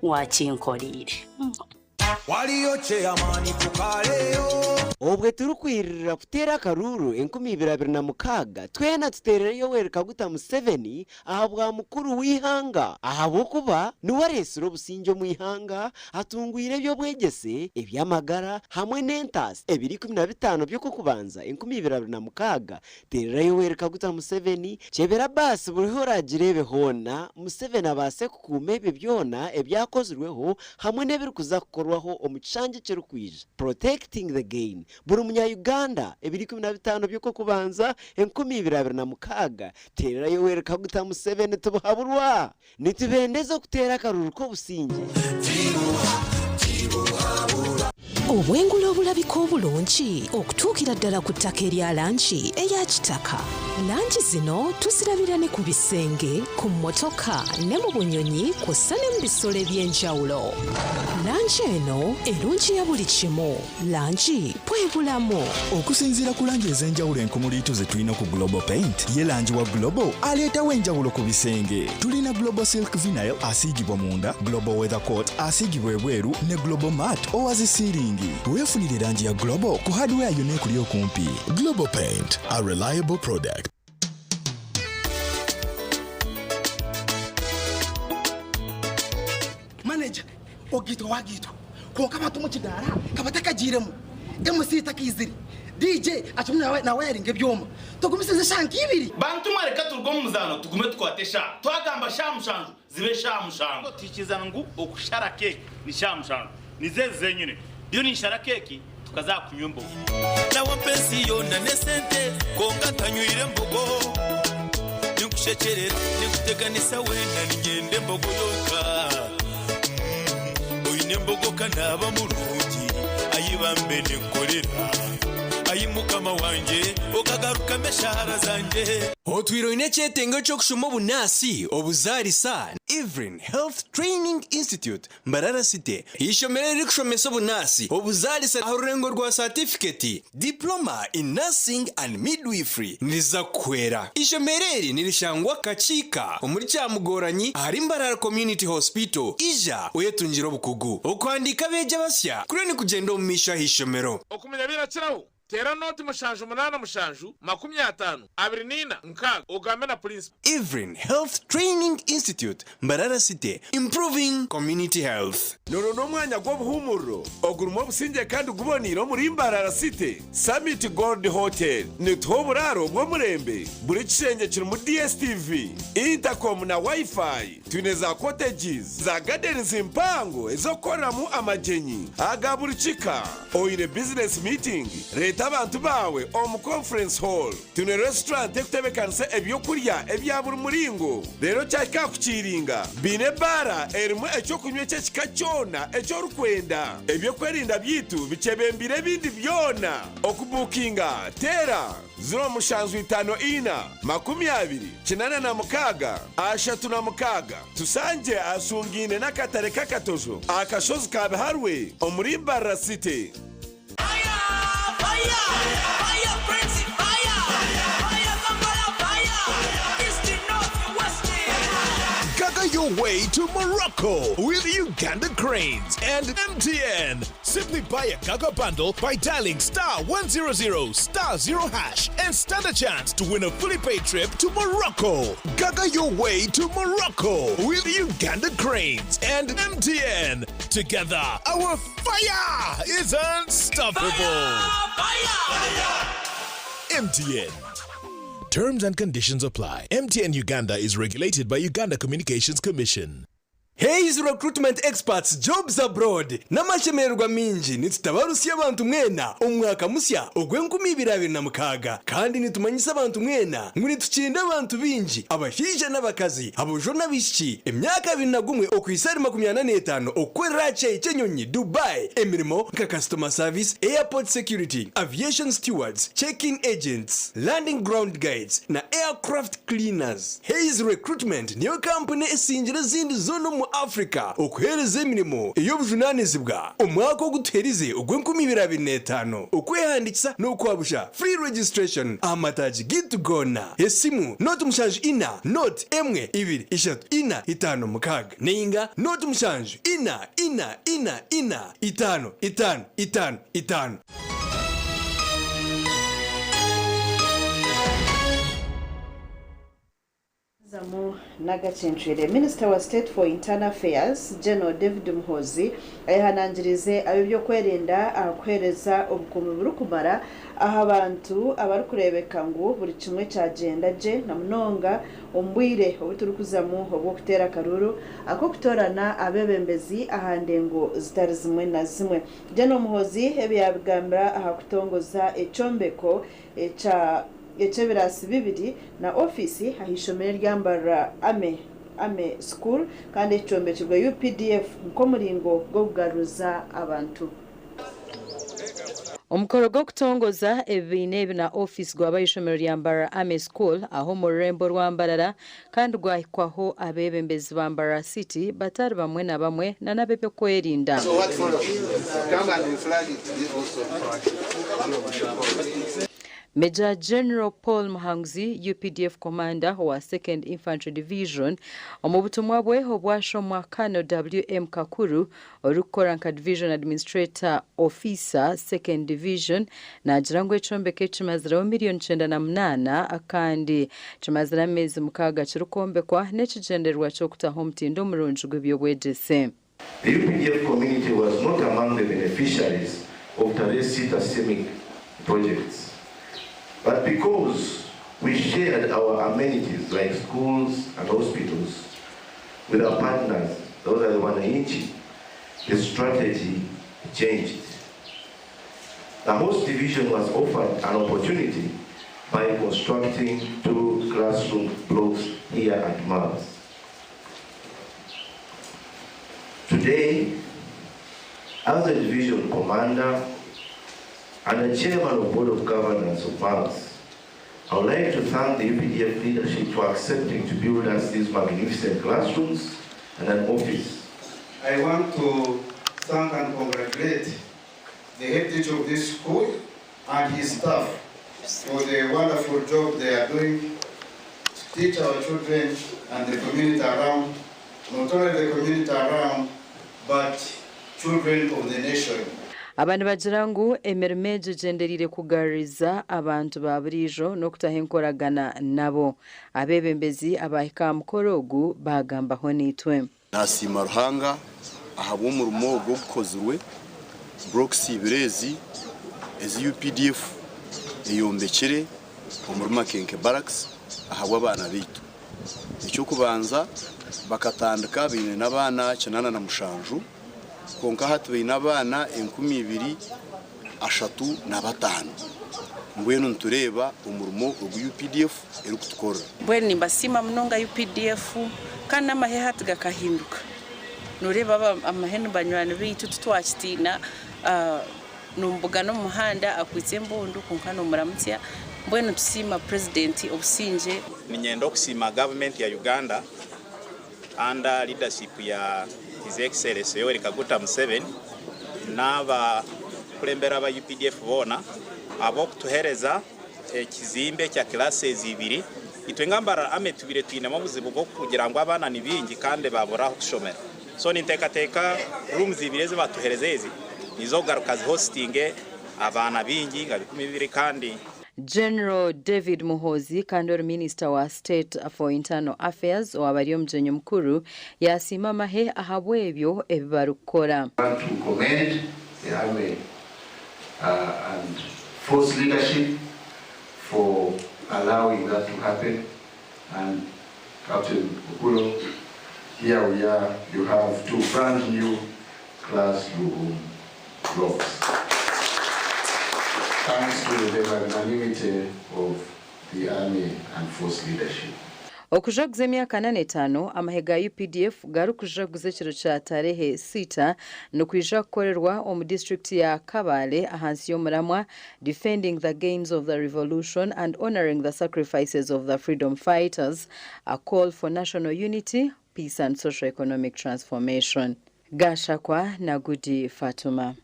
wakinkoreire. Waliyo chairman ku kaleyo. Obwe turikwirira kuteera akaruuru 2026, twena tuteerere Yoweri Kaguta Museveni aha bwa mukuru w'eihanga ahabw'okuba niwe areetsire obusingye omu ihanga, atungwire eby'obwegyese, eby'amagara hamwe n'entaasa ebiro 15 by'Okw'okubanza 2026. Teerera Yoweri Kaguta Museveni, kyebera baasi buri hu oraagireebe hoona, Museveni abaase kukuuma ebyo byona ebyakozirweho hamwe n'ebirikuza kukorwaho omu kishangye ekirikwija. Protecting the gain. Buri munya Uganda, ebiro 15 by'Okw'okubanza, 2026, Teerera Yoweri Kaguta Museveni tibuhaburwa! Nitubendeza okuteera akaruru k'obusingye. Obwengula obulabika obulungi okutuukira ddala ku ttaka erya langi eya kitaka. Langi zino tuzirabira ne ku bisenge, ku mmotoka ne mu bunyonyi kw'ossa ne mu bisolo eby'enjawulo. Langi eno erungiya buli kimu. Langi bwe bulamu. Okusinziira ku langi ez'enjawulo enkumuliitu ze tulina ku Global Paint, ye langi wa Global aleetawo enjawulo ku bisenge. Tulina Global Silk Vinyl asiigibwa munda, Global Weather Coat asiigibwa ebweru ne Global Matte owa zi siiringi. Weefunire langi ya Global ku hardware yonna ekuli okumpi. Global Paint, a reliable product. Manager, ogaitwa wagaitwa kwonka abantu omu kidaara ka batakagiiremu, MC takaizire, DJ akirimu nawayaringa ebyoma. Tugumisirize eshaaha nka ibiri. Bantu mwe reka turuge omu muzaano tugume tukwate eshaaha. Twagamba shaaha mushanju zibe shaaha mushanju. Tuhikirizana ngu okushara keeki ni shaaha mushanju. Nizo ezi zenyine. Ndiyo ninshara keeki tukaza aha kunywa embogo. Nawe ampa ensi yoona n'esente kwonka ntanywire mbogo. Ninkushekyerera, ninkuteganisa weena niinyenda embogo yonka. Oine embogo ka naaba murungi, ayi bambe ninkukorera. Ai Mukama wangye, okagarukamu eshaara zangye. Otwire oine ekyetengo ky'okushoma obunaasi, obuzaarisa, Evelyn Health Training Institute, Mbarara City, eishomero eririkushomesa obunaasi, obuzaarisa aha rurengo rwa saatifiketi, Diploma in Nursing and Midwifery, niriza kukuhwera. Eishomero eri nirishangwa Kakiika omuri Kyamugoranyi ahari Mbarara Community Hospital. Ija oyetungire obukugu. Okuhandiika abeegi abasya kuriyo nikugyenda omu maisho aha ishomero. Okumanya birakiraho, teera nooti 7 8 7 50 24 6 ogambe na purinsipo. Evelyn Health Training Institute, Mbarara City, Improving Community Health. Noronda omwanya gw'obuhuumuriro ogurimu obusingye kandi guboneire omuri Mbarara City? Summit Gold Hotel netuha oburaaro bw'omurembe. Buri kishengye kirimu DSTV, intercom na Wi-Fi. Twine za cottages, za gardens mpango ez'okukoreramu amagyenyi aga buri kika. Oine business meeting? Reeta abantu baawe omu conference hall. Twine restaurant ekutebekanisa ebyokurya ebya buri muringo. Reero kyahika aha kukiiringa, baine ebaara erimu eky'okunywa eky'ekika kyona eki orikwenda. Eby'okwerinda byaitu bikyebembeire ebindi byona. Okubuukinga, teera 0754 20 86 36. Tushangye ahashungaine n'akatare k'akatojo aha kashozi ka Biharwe omuri Mbarara City. Gaga your way to Morocco with Uganda Cranes and MTN. Simply buy a Gaga bundle by dialing star 100 star 0 hash and stand a chance to win a fully paid trip to Morocco. Gaga your way to Morocco with Uganda Cranes and MTN. Together, our fire is unstoppable. Fire! Fire! MTN. Terms and conditions apply. MTN Uganda is regulated by Uganda Communications Commission. Hays Recruitment Experts Jobs Abroad N'amashemererwa maingi nitutabarutsya abantu mwena omu mwaka musya ogw'enkumi ibiri abiri na mukaaga kandi nitumanyisa abantu mwena ngu nitukinda abantu baingi abashaija n'abakazi, aboojo n'abaishiki, emyaka 21 okuhitsya ahari 45 okukorera aha kishaayi ky'enyonyi Dubai emirimo nka Customer Service, Airport Security, Aviation Stewards, Check-in Agents, Landing Ground Guides na Aircraft Cleaners. Hays Recruitment niyo kampuni esingire ezindi zoona omu Africa okuheereza emirimo ey'obujunaanizibwa omwaka ogu tuherize ogw'enkumi ibiri abiri n'etaano. Okwehandiikisa n'okwabusha, free registration, aha mataagi gaitu goona. Esimu, 074 0 1 2 3 4 5 6 nainga 0 7 4 4 4 4 5 5 5 5. Zamu n'agacencwire, Minisita wa State for Internal Affairs, General David Muhoozi ayehanangiriize ab'ebyokwerinda aha kuheereza obukuumi burikumara aha bantu abarikureebeka ngu buri kimwe kyagyenda gye na munonga omu bwire obu turikuzamu obw'okuteera akaruuru ak'okutoorana abeebembezi aha ndengo zitari zimwe na zimwe. General Muhoozi ebi yaabigambira aha kutongoza ekyombeko ekya eky'ebiraasi bibiri na ofiisi aha ishomero erya Mbarara Army Army School kandi eki kyombekirwe UPDF nk'omuringo gw'okugaruza abantu. Omukoro gw'okutongoza ebibiina ebi na ofiisi gwaba aha ishomero rya Mbarara Army School aha omu rurembo rwa Mbarara kandi gwahikwaho abeebembezi ba Mbarara City batari bamwe na bamwe na n'ab'eby'okwerinda. Major General Paul Muhanguzi, UPDF Commander owa Second Infantry Division, omu butumwa bwe obwashomwa Colonel WM Kakuru orikukora nka Division Administrator Officer Second Division naagira ngu ekyombeko eki kimazireho miriyoni 98 kandi kimazire ameezi mukaaga kirikwombekwa n'ekigyendererwa ky'okutaho omutindo murungi gw'eby'obwegyese. The UPDF community was not among the beneficiaries of Tarehe Sita CIMIC projects. But because we shared our amenities like schools and hospitals with our partners, those are the Wananchi, the strategy changed. The host division was offered an opportunity by constructing two classroom blocks here at MABS. Today, as a division commander, And the chairman of Board of Governance of MALS, I would like to thank the UPDF leadership for accepting to build us these magnificent classrooms and an office. I want to thank and congratulate the head teacher of this school and his staff for the wonderful job they are doing to teach our children and the community around, not only the community around, but children of the nation. Aba nibagira ngu emirimo egi egyendereire kugaruriza abantu ba buriijo n'okutaho enkoragana nabo. Abeebembezi abaahika aha mukoro ogu baagambaho naitwe. Nasiima Ruhanga ahabw'omurimo ogu ogukozirwe, blocks ibiri ezi ezi UPDF eyombekire omuri Makenke Barracks ahabw'abaana baitu. Eky'okubanza bakatandika baine n'abaana 87 kwonka hati baine abaana 2035. Mbwenu nitureeba omurimo ogu UPDF erikutukorera. Mbwenu nimbasiima munonga UPDF kandi n'amahe hati gakahinduka. Nooreeba aba amahe ni banywani baitu titwakitiina, noomubuga omu muhanda akwaitse embundu kwonka noomuramutsya. Mbwenu nitusiima Purezidenti obusingye. Niinyenda okusiima gavumenti ya Uganda under leadership ya His Excellency Yoweri Kaguta Museveni n'abakulembera aba UPDF boona ahabw'okutuheereza ekizimbe kya classes ibiri. Itwe nka Mbarara Army tubaire twinemu obuzibu bw'okugira ngu abaana ni baingi kandi babura ah'okushomera. So ninteekateeka rooms ibiri ezi batuheereza ezi nizo kugaruka zihostinge abaana baingi nka 2000 kandi General David Muhoozi kandi ori Minisita wa State for Internal Affairs owaaba ari omugyenyi mukuru yaasiima amahe ahabw'ebyo ebi barikukora. I want to commend the army and force leadership for allowing that to happen. And Captain Okulo, here we are, you have two brand new classroom blocks. Thanks to the magnanimity of the army and force leadership. Okujaguza emyaka 45 amahe ga UPDF garikujaguza ekiro kya tarehe 6 nikwija kukorerwa omu disiturikiti ya Kabale ahansi y'omuramwa Defending the Gains of the Revolution and Honouring the Sacrifices of the Freedom Fighters, A Call for National Unity, Peace and Socio-Economic Transformation. Gashakwa Nagudi Fatuma.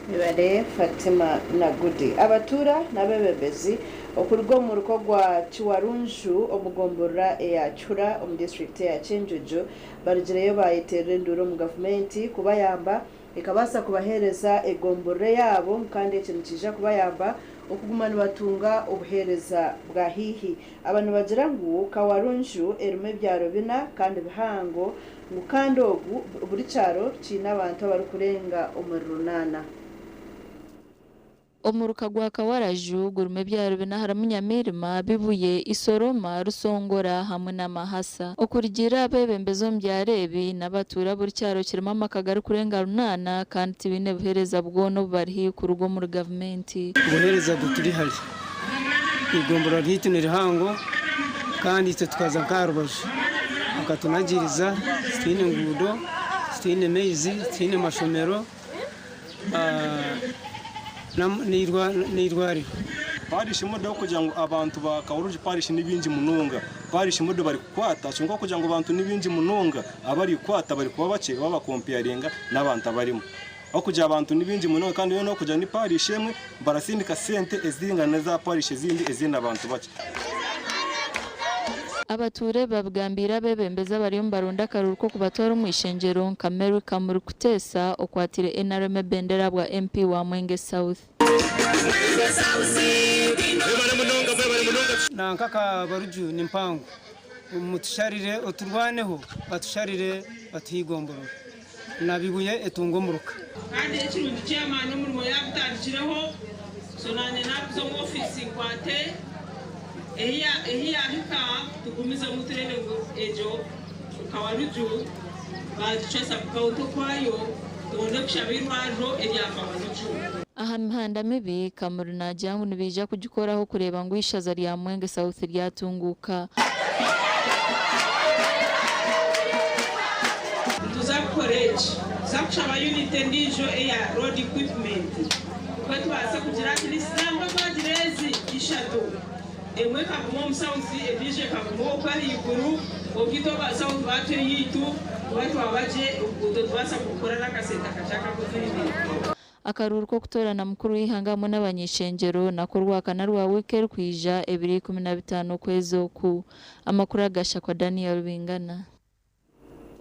Webare Fatima Nagudi. Abatuura n'abeebembezi okuruga omu muruka ogwa Kiwarunju omu gomborora eya Kihura omu disiturikiti eya Kyenjojo barugireyo bayeterera enduuru omu gavumenti kubayamba ekabaasa kubaheereza egomborora eyaabo kandi eki nikiija kubayamba okuguma nibatunga obuheereza bwa haihi. Aba nibagira ngu Kawarunju erimu ebyaro bina kandi bihango ngu kandi ogu buri kyaro kiine abantu abarikurenga omuri runaana. Omuruka gwa Kawaraju gurimu ebyaro bina harimu Nyamirima, Bibuye, Isoroma, Rusongora hamwe na Mahasa. Okurugiirira aha beebembezi omu byaro ebi n'abatuura buri kyaro kirimu amaka garikurenga runaana kandi tibaine buheereza bwona obu bari haihi kuruga omuri gavumenti. Obuheereza buturi hare. Eigomborora ryaitu ni rihango kandi itwe tukaza nk'aha rubaju bakatunagiriza titwine nguudo, titwine maizi, titwine mashomero n'eirwariro. Parish model kugira ngu abantu ba Kaurungi parish ni bingi munonga. Parish model bari kukwata kyonka kugira ngu abantu ni bingi munonga abari kukwata bari kuba bakye baba comparinga n'abantu abarimu. Aho kugira abantu ni bingi munonga kandi no kugira ni parish emwe barasindika sente ezingana za parish ezindi ezindi abantu bakye. Abatuure babigambiire abeebembezi abariyo nibaronda akaruru k'okubatwara omu ishengyero nka Mary Kamuri Kuteesa okwatire NRM ebendera bwa MP wa Mwenge South. Nanka Kabaruju ni mpango mutusharire oturwaneho batusharire batuhe eigomborora na Bibuye etunge omuruka. Kandi ekirungi chairman omurimo yagutandikireho so nanye nakuza omu ofiisi nkwate ehi yahika tugumizemu turebe ngu egyo Kawaruju bagicwa sub-county okwayo tubone kushaba eirwariro erya Kawaruju. Aha mihanda mibi, Kamuri naagira ngu nibaija kugikoraho kureeba ngu eishaza rya Mwenge South ryatunguuka. Nituza kukora eki, nituza kushaba unit endiijo eya road equipment. Nikwo tubaase kugira at least nangwa twagira ezi ishatu, emwe ekaguma omu south, endiijo ekaguma okwo ahaiguru, obwo itwe aba south baatuha eyaitu, tuba twaba gye, oruguuto tubaasa kurukora n'akasente akakye akakutuhindire. Akaruuru k'okutoorana mukuru w'eihanga hamwe n'abany'eishengyero nako Orwakana rwa wiiki erikwija ebiro 15 okwezi oku. Amakuru agashakwa Daniel Bingana.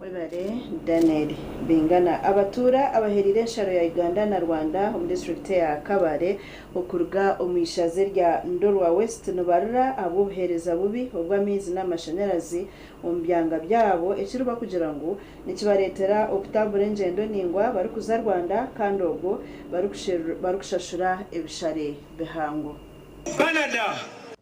Webare Daniel Bingana. Abatuura abahereire ensharo ya Uganda na Rwanda omu disiturikiti eya Kabale okuruga omu ishaza erya Ndorwa West nibarira ahabw'obuheereza bubi obw'amaizi n'amashanyarazi omu byanga byabo ekiribakugira ngu nikibareetera okutambura engyendo ningwa barikuza Rwanda kandi obwo barikushashura ebishare bihango.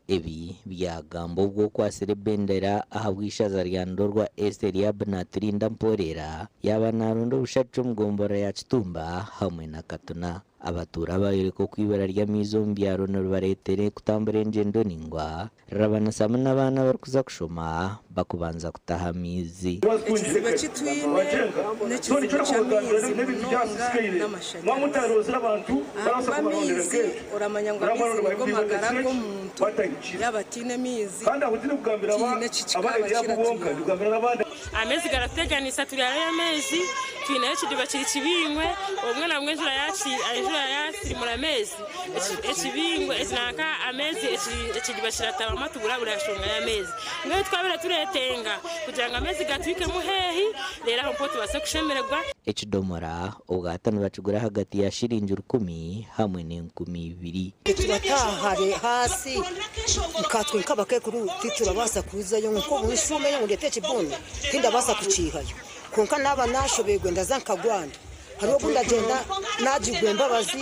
Ebi byagambwa obwo okwatsire ebendera ahabw'eishaza rya Ndorwa East erya Abner Mporera yaaba naronda obushagiki omu gomborora ya Kitumba hamwe na Katuna. Abatuura bayoreka oku eibura ry'amaizi omu byaro niribareetera kutambura engyendo ningwa rirabanisamu n'abaana abarikuza kushoma bakubanza kutaha amaizi. Ekizibu eki twine n'ekizibu ky'amaizi munonga n'amashanyarazi. Ahakuba amaizi oramanya ngu amaizi nigo magara g'omuntu, yaaba ataine maizi tihaine eki kikaaba kiratuyamba. Amaizi garatuteganisa turi hariyo amaizi twineyo ekidiba kiri kibingwe obumwe na bumwe enjura yaki enjura yasirimura amaizi ekibingwe nanka amaizi ekidiba kiratabama tubura buri nshonga y'amaizi. Mbwenu twabire turetenga kugira ngu amaizi gatuhikemu hehi reero aho mpo tubaase kushemererwa. Ekidomora obwata nibakigura ahagati ya shiringi 1000 hamwe n'enkumi ibiri. Turataha hare hasi nkatwe nk'abakekuru titurabaasa kuzayo nko bushume ngo ndete ekibuni tindabaasa kukihayo konka naba nashoberwe ndaza nkagwanda hariho obu ndagenda nagigwa embabazi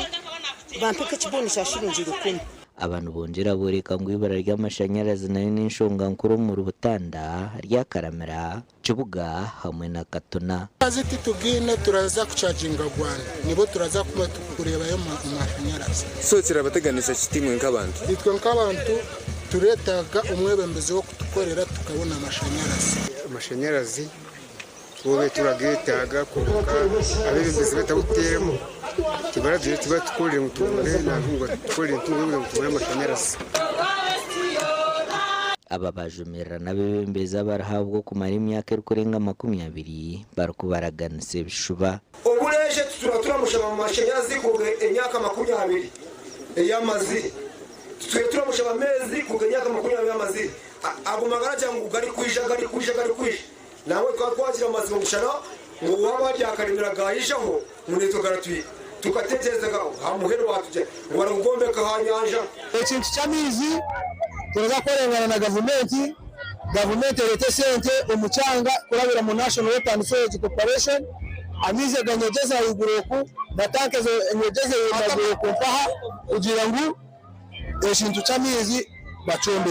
bampeka ekibuni kya shiringi 1000. Abantu bongyera boreka ngu eibura ry'amashanyarazi nayo n'enshonga nkuru omuri Butanda, Ryakaramira, Kibuga hamwe na Katuna. Amaizi titugiine turaza kucaginga Rwanda nibo turaza kuba tukurebayo amashanyarazi. So kirabateganisa kitimwe nk'abantu? Itwe nk'abantu turetaga omwebembezi w'okutukorera tukabona amashanyarazi. Amashanyarazi bobe turagetaaga konka abebembezi batabuteeremu tibaratugire tibatukorere ngu tubone nangu batukorere ntunge ngu tubone amashanyarazi. Aba bajumirira n'abebembezi abarihabwa okumara emyaka erikurenga 20 barikubaraganisa ebishuba. Obureeshe tutura turamushaba mu mashanyarazi kuruga emyaka 20 ey'amazi. Tutuye turamushaba amezi kuruga emyaka 20 y'amazi. Ago magara jangu gari kwija gari kwija gari kwija. Nawe twakwagira amazi ngushana ngo waba ryakarimira gayijaho munetwe garatwi. Tukatekereza ha muhero watuje ngo barakugombeka ha nyanja. Ekintu ky'amaizi turaza kukorengana na gavumenti, gavumenti erete sente omukyanga kurabira mu National Water and Sewage Corporation, amaizi ganyegyeze ahaiguru oku na tanka enyegyeze ahaiguru oku mpaha kugira ngu ekintu ky'amaizi bacumbe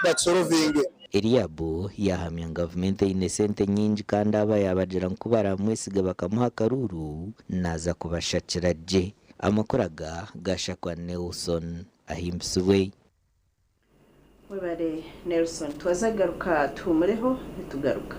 bakisorovinge. Eriabu yahamya ngu gavumenti eine sente nyingi kandi aba yabagira ngu baramwesiga bakamuha akaruru naza kubashakira gye. Amakuru aga gashakwa Nelson Ahimbisibwe. Webare Nelson, twazagaruka tuhumureho nitugaruka.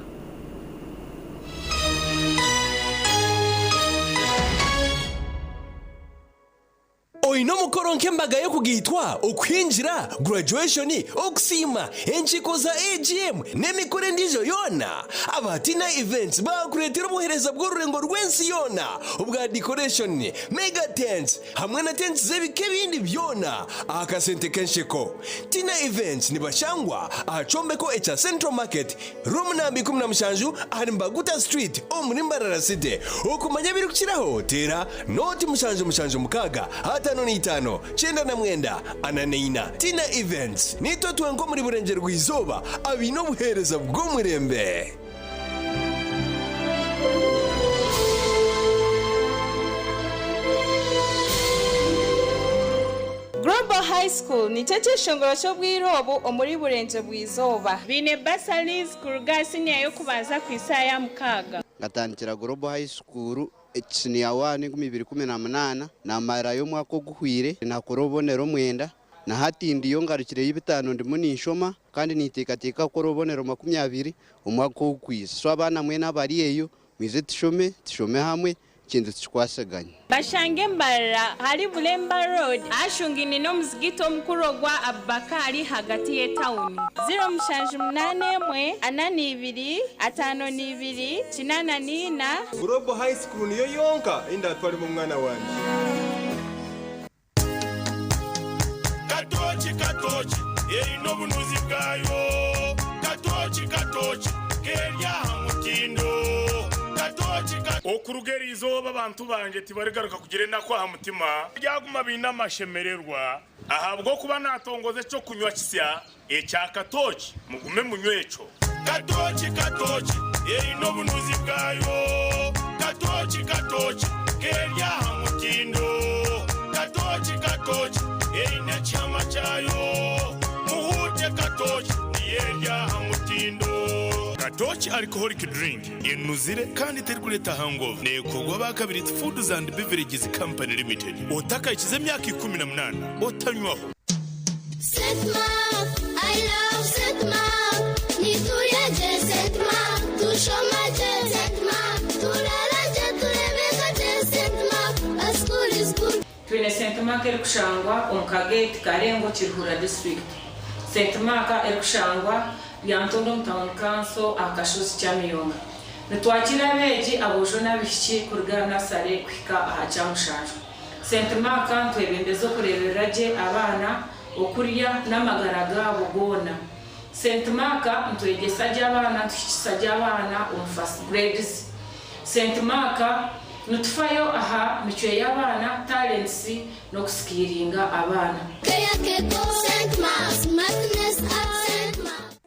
Oine omukoro nk'embaga y'okugaitwa, okwingira, graduation, okusiima, enkiiko za AGM n'emikoro endiijo yoona. Aba Tina Events baakureetera obuheereza bw'orurengo rw'ensi yoona obwa decoration, mega tents hamwe na tents z'ebika ebindi byona aha kasente k'ensheko. Tina Events nibashangwa aha kyombeko ekya Central Market, room namba 17 ahari Mbaguta Street omuri Mbarara City. Okumanya ebirikukiraho teera 0776 55 99 44. Tina Events nitwe twenka omuri Burengyerwa-izooba abaine obuheereza bw'omurembe. Global High School nikyo kyeshongoro ky'obwire obu omuri Burengye bw'izooba. Biine bursaries kuruga siniya y'okubanza ku isaaha ya 6. Ngatandikira Global High School siniya 1 2018 namarayo omwaka oguhwire nakora obubonero 9 na hati ndiyo ngarukireyo 5 ndimu ninshoma kandi niteekateeka kukora obubonero 20 omwaka ogukwiza. So abaana mwena abari eyo mwize tushome, tushome hamwe. Ekintu tikikwasaganya. Bashange Mbarara ahari Bulemba Road ahashungaine n'omuzigiti omukuru ogwa Abubakari ahagati y'etawuni. 0781 42 52 84. Global High School niyo yonka ei ndatwaremu omwana wangye. Katooki katooki eine obunuzi bwayo Katooki katooki keri aha mutindo Katooki ka. Okuruga eri izooba abantu bangye tibarigaruka kugira enaku aha mutima, baryaguma baine amashemererwa, ahabw'okuba naatongoza eky'okunywa kisya ekya katooki, mugume munywe ekyo. Katooki katooki eine obunuzi bwayo Katooki katooki keri aha mutindo Katooki katooki eine ekihama kyayo Muhuute katooki niyo eri aha mutindo. Katooki Alcoholic Drink enuzire kandi terikureeta hangover neekorwa aba Kabiriiti Foods and Beverages Company Limited. Otakahikize emyaka 18 otanywaho. Saint Mark, I love Saint Mark. Niturya gye Saint Mark, tushoma gye Saint Mark, turaara gye tureebeka gye Saint Mark, our school is good. Twine Saint Mark erikushangwa omu Kagate, Karengo, Kiruhura disiturikiti. Saint Mark erikushangwa Lyantonde omu tauni kanso aha kashozi Kyamiyonga. Nitwakiira abeegi aboojo n'abaishiki kuruga aha nasare kuhika aha kyamushanju. Saint Mark nitwebembeza okureeberera gye abaana, okurya n'amagara gaabo goona. Saint Mark nitwegyesa gye abaana, nituhikisa gye abaana omu first grades. Saint Mark nitufayo aha micwe y'abaana, talents, n'okusikiiringa abaana.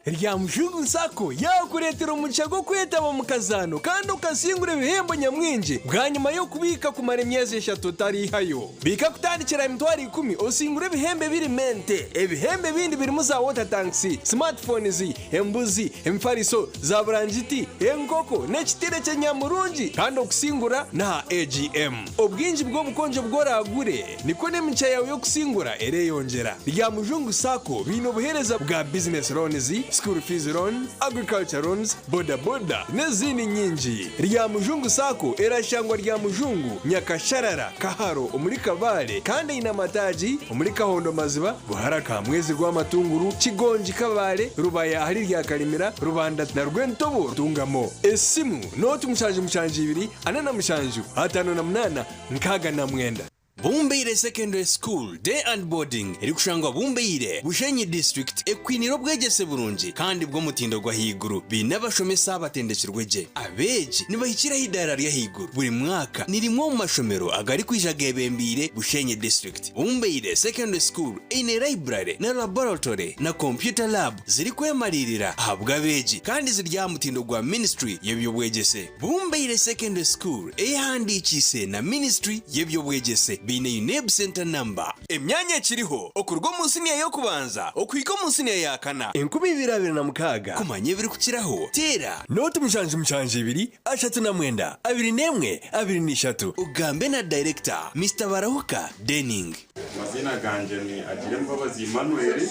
Ryamushungu Sacco yaakureetera omugisha gw'okwetaba omu kazaano kandi okasingura ebihembo nyamwingi bwanyima y'okubiika kumara emyezi eshatu otariihayo. Biika kutandikira aha 100,000 osingure ebihembo ebirimu ente. Ebihembo ebindi birimu za water tanks, smartphones, embuzi, emifariso, za burangiti, enkoko n'ekitire ky'enyamurungi kandi okusingura n'aha AGM. Obwingi bw'obukonjo obu oraagure, nikwo n'emigisha yaawe y'okusingura ereyongyera. Ryamujungu Sacco baine obuheereza bwa business loans, school fees loan, agriculture loans, boda boda n'ezindi nyingi. Ryamujungu Sacco erashangwa Ryamujungu, Nyakasharara, Kaharo omuri Kabale kandi eine amataagi omuri Kahondo Maziba, Buhara Kamwezi Rwamatunguru, Kigongi Kabale, Rubaya ahari Ryakarimira, Rubanda na Rwentobo Ntungamo. Esimu, nooti 772 47 58 69. Bumbeire Secondary School Day and Boarding erikushangwa Bumbeire, Bushenyi District ekwiniire obwegyese burungi kandi bw'omutindo gw'ahaiguru. Baine abashomesa abatendekirwe gye. Abeegi nibahikira aha idaara ry'ahaiguru buri mwaka. Ni rimwe omu mashomero agarikwija geebembeire Bushenyi District. Bumbeire Secondary School eine library na laboratory na computer lab zirikwemariirira ahabw'abeegi kandi ziri aha mutindo gwa Ministry y'eby'obwegyese. Bumbeire Secondary School eyehandiikiise na Ministry y'eby'obwegyese baine UNEB Centre Number. Emyanya ekiriho okuruga omu siniya y'okubanza okuhika omu siniya ya kana. 2026. Kumanya ebirikukiraho, teera. Nooti 772 39 21 23. Ogambe na Dayirekita, Mister Barahuka Denning. Amaziina gangye ni Agirembabazi Emmanuel,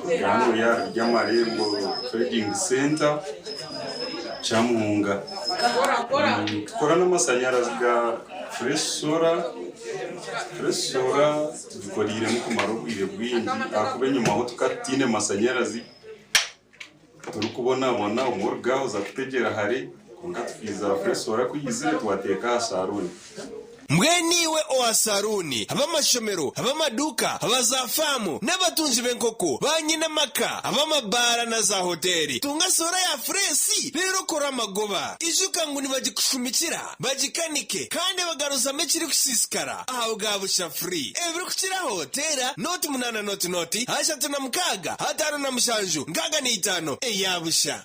ndi hanu aha Ryamarembo Trading Centre, Kyamuhunga. Nitukora n'amashanyarazi ga Fresh Solar. Fresh Solar tugikoreiremu kumara obwire bwingi ahakuba enyimaho tukaba tutaine mashanyarazi. Turikubonabona obumwe oruga aha oza kutegyera hare kwonka tukiiza Fresh Solar ku eizire twateeka aha saruuni. Mbwenu iwe owa saruuni, ab'amashomero, ab'amaduuka, aba za faamu n'abatungi b'enkoko, ba nyine amaka, ab'amabaara na za hoteeri, tunga soora ya fureesi reero okore amagoba. Ijuka ngu nibagikushumikira, bagikanike kandi bagaruzamu ekirikusiisikara aha bwa busha free. Ebirikukiraho teera 0 8 0 0 36 57 65 eya busha.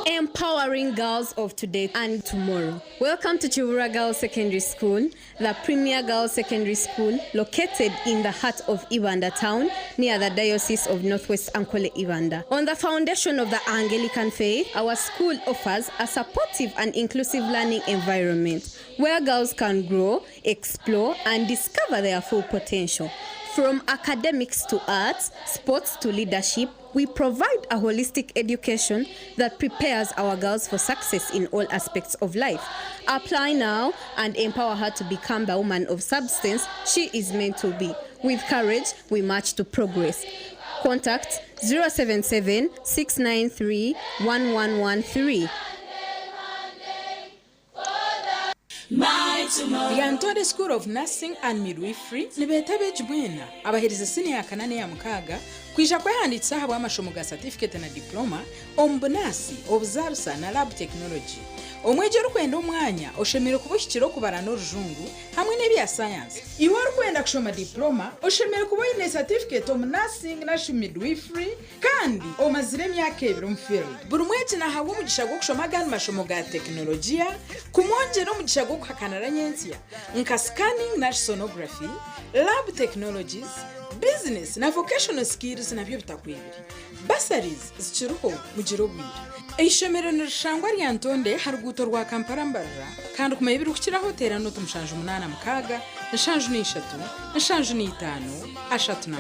Empowering girls of today and tomorrow. Welcome to Kiwuulwa Girls Secondary School, the premier girls secondary school located in the heart of Ibanda town near the Diocese of Northwest Ankole Ibanda. On the foundation of the Anglican faith, our school offers a supportive and inclusive learning environment where girls can grow, explore, and discover their full potential. From academics to arts, sports to leadership, we provide a holistic education that prepares our girls for success in all aspects of life. Apply now and empower her to become the woman of substance she is meant to be. With courage, we march to progress. Contact 077 693 1113. Lyantonde School of Nursing and Midwifery nibeeta abeegi mwena abaherize siniya ya kana n'eya mukaaga kwija kwehandiikisa ahabw'amashomo ga satifiketi na diploma omu bunaasi, obuzaarisa na lab technology. Omwegi orikwenda omwanya oshemereire kuba ohikire okubara n'orujungu hamwe n'ebya sayansi. Iwe orikwenda kushoma diploma oshemereire kuba oine satifiketi omu nursing narishi midwifery kandi omazire emyaka ebiri omu field. Buri mwegi nahabwa omugisha gw'okushoma agandi mashomo ga tekinologiya kumwongyera omugisha gw'okuhakanira nyentsya nka scanning narishi sonography, lab technologies, business na vocational skills nabyo bitakwebire. Bursaries zikiriho mugire obwire. Eishomero nirishangwa Lyantonde aha ruguuto rwa Kampala Mbarara kandi kumanya ebirikukiraho teera nooti 76 73 39.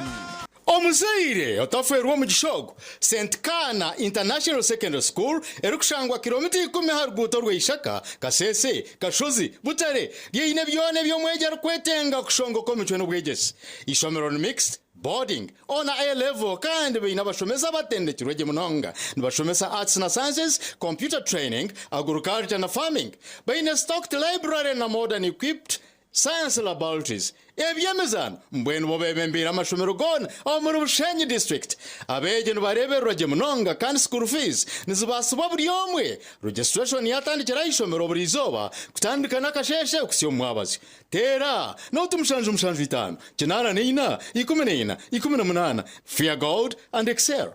Omuzaire otafeerwa omugisha ogu, St Kana International Secondary School erikushangwa kiromita ikumi aha ruguuto rwa Ishaka, Kasese, Kashozi, Butare, ryeine byona ebi omwegi arikwetenga kushongoka omicwe n'obwegyese. Eishomero ni mixed, boarding, O na A level kandi baine abashomesa abatendekirwe gye munonga. Nibashomesa Arts na Sciences, Computer Training, Agriculture na Farming. Baine stocked library na modern equipped Science laboratories. Eby'emizaano mbwenu bo bebembeire amashomero goona omuri Bushenyi District. Abeegi nibareebererwa gye munonga kandi school fees nizibaasibwa buri omwe. Registration yatandikira aha ishomero buri izooba kutandika n'akasheeshe kuhitsya omu mwabazyo. Teera nooti 7 7 5 84 14 18. Fear God and excel.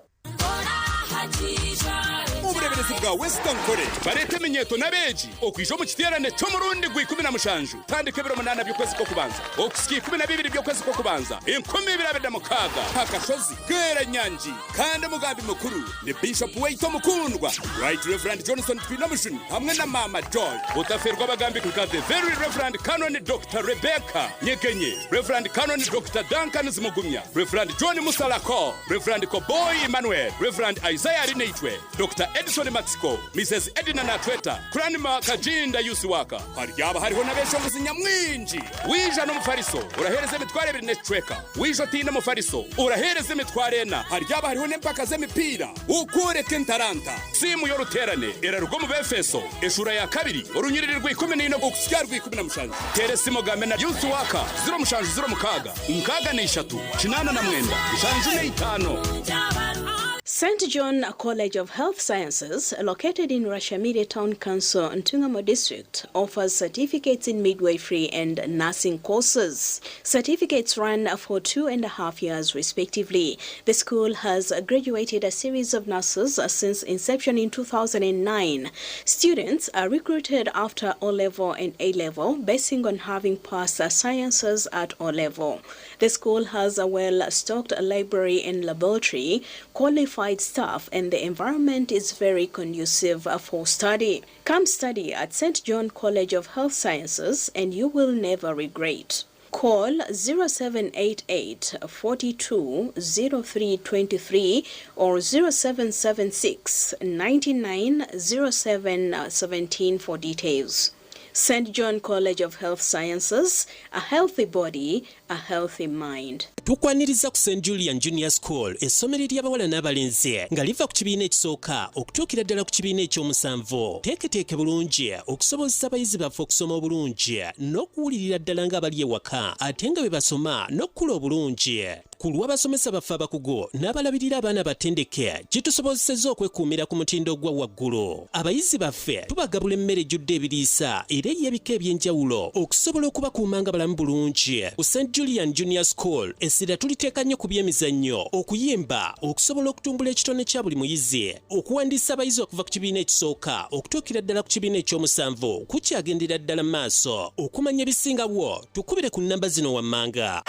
Obureeberezi bwa West Ankole bareeta eminyeeto n'abeegi okwija omu kiteerane ky'omurundi gwa 17 kutandika ebiro munaana by'okwezi kw'okubanza okuhitsya 12 by'okwezi kw'okubanza 2026 aha kashozi Bweranyangi kandi omugambi mukuru ni Bishop waitu omukundwa Right Rev Johnson Twinomujuni hamwe na Maama Joy. Otafeerwa abagambi nka The Very Rev Canon Doctor Rebecca Nyegenye, Rev Canon Doctor Duncan Zimugumya, Rev John Musalako, Rev Koboyi Emmanuel, Rev Isaiah Arinaitwe, Doctor Edison Matsiko, Mises Edna Natweta, Cranmer Kajinda Yusiwaka. Haryaba hariho n'abeshongozi nyamwingi. Wija n'omufariso oraheereza emitwaro ebiri n'ekicweka. Wija otaine mufariso oraheereza emitwaro ena. Haryaba hariho n'empaka z'emipiira okworeka entaranta. Siimu y'oruteerane eraruga omu Befeso eshuura ya kabiri orunyiriri rwa 14 okuhitsya aha rwa 17. Teera esimu ogambe na Youth Worker 07 06 63 89 75. St. John College of Health Sciences, located in Rwashamaire Town Council, Ntungamo District, offers certificates in midwifery and nursing courses. Certificates run for 2.5 years respectively. The school has graduated a series of nurses since inception in 2009. Students are recruited after O-level and A-level, basing on having passed sciences at O-level. The school has a well-stocked library and laboratory, qualified staff, and the environment is very conducive for study. Come study at St. John College of Health Sciences and you will never regret. Call 0788 42 0323 or 0776 99 07 17 for details. St. John College of Health Sciences, a healthy body, a healthy mind. Tukwaniriza ku St Julian Junior School, essomero ery'abawala n'abalenzi nga liva ku kibiina ekisooka okutuukira ddala ku kibiina ekyomusanvu. Teeketeeke bulungi okusobozesa abayizi baffe okusoma obulungi n'okuwulirira ddala ng'abali ewaka ate nga bwe basoma n'okukula obulungi. Ku lw'abasomesa baffe abakugu n'abalabirira abaana batendeke, kitusobozesezza okwekuumira ku mutindo ogwa waggulu. Abayizi baffe tubagabula emmere ejjudde ebiriisa era ey'ebika eby'enjawulo okusobola okubakuuma nga balamu bulungi. Ku St Julian Junior School essira tuliteeka nnyo ku by'emizannyo, okuyimba, okusobola okutumbula ekitone kya buli muyizi. Okuwandiisa abayizi okuva ku kibiina ekisooka okutuukira ddala ku kibiina ekyomusanvu kukyagendera ddala mu maaso. Okumanya ebisingawo tukubire ku nnamba zino wammanga.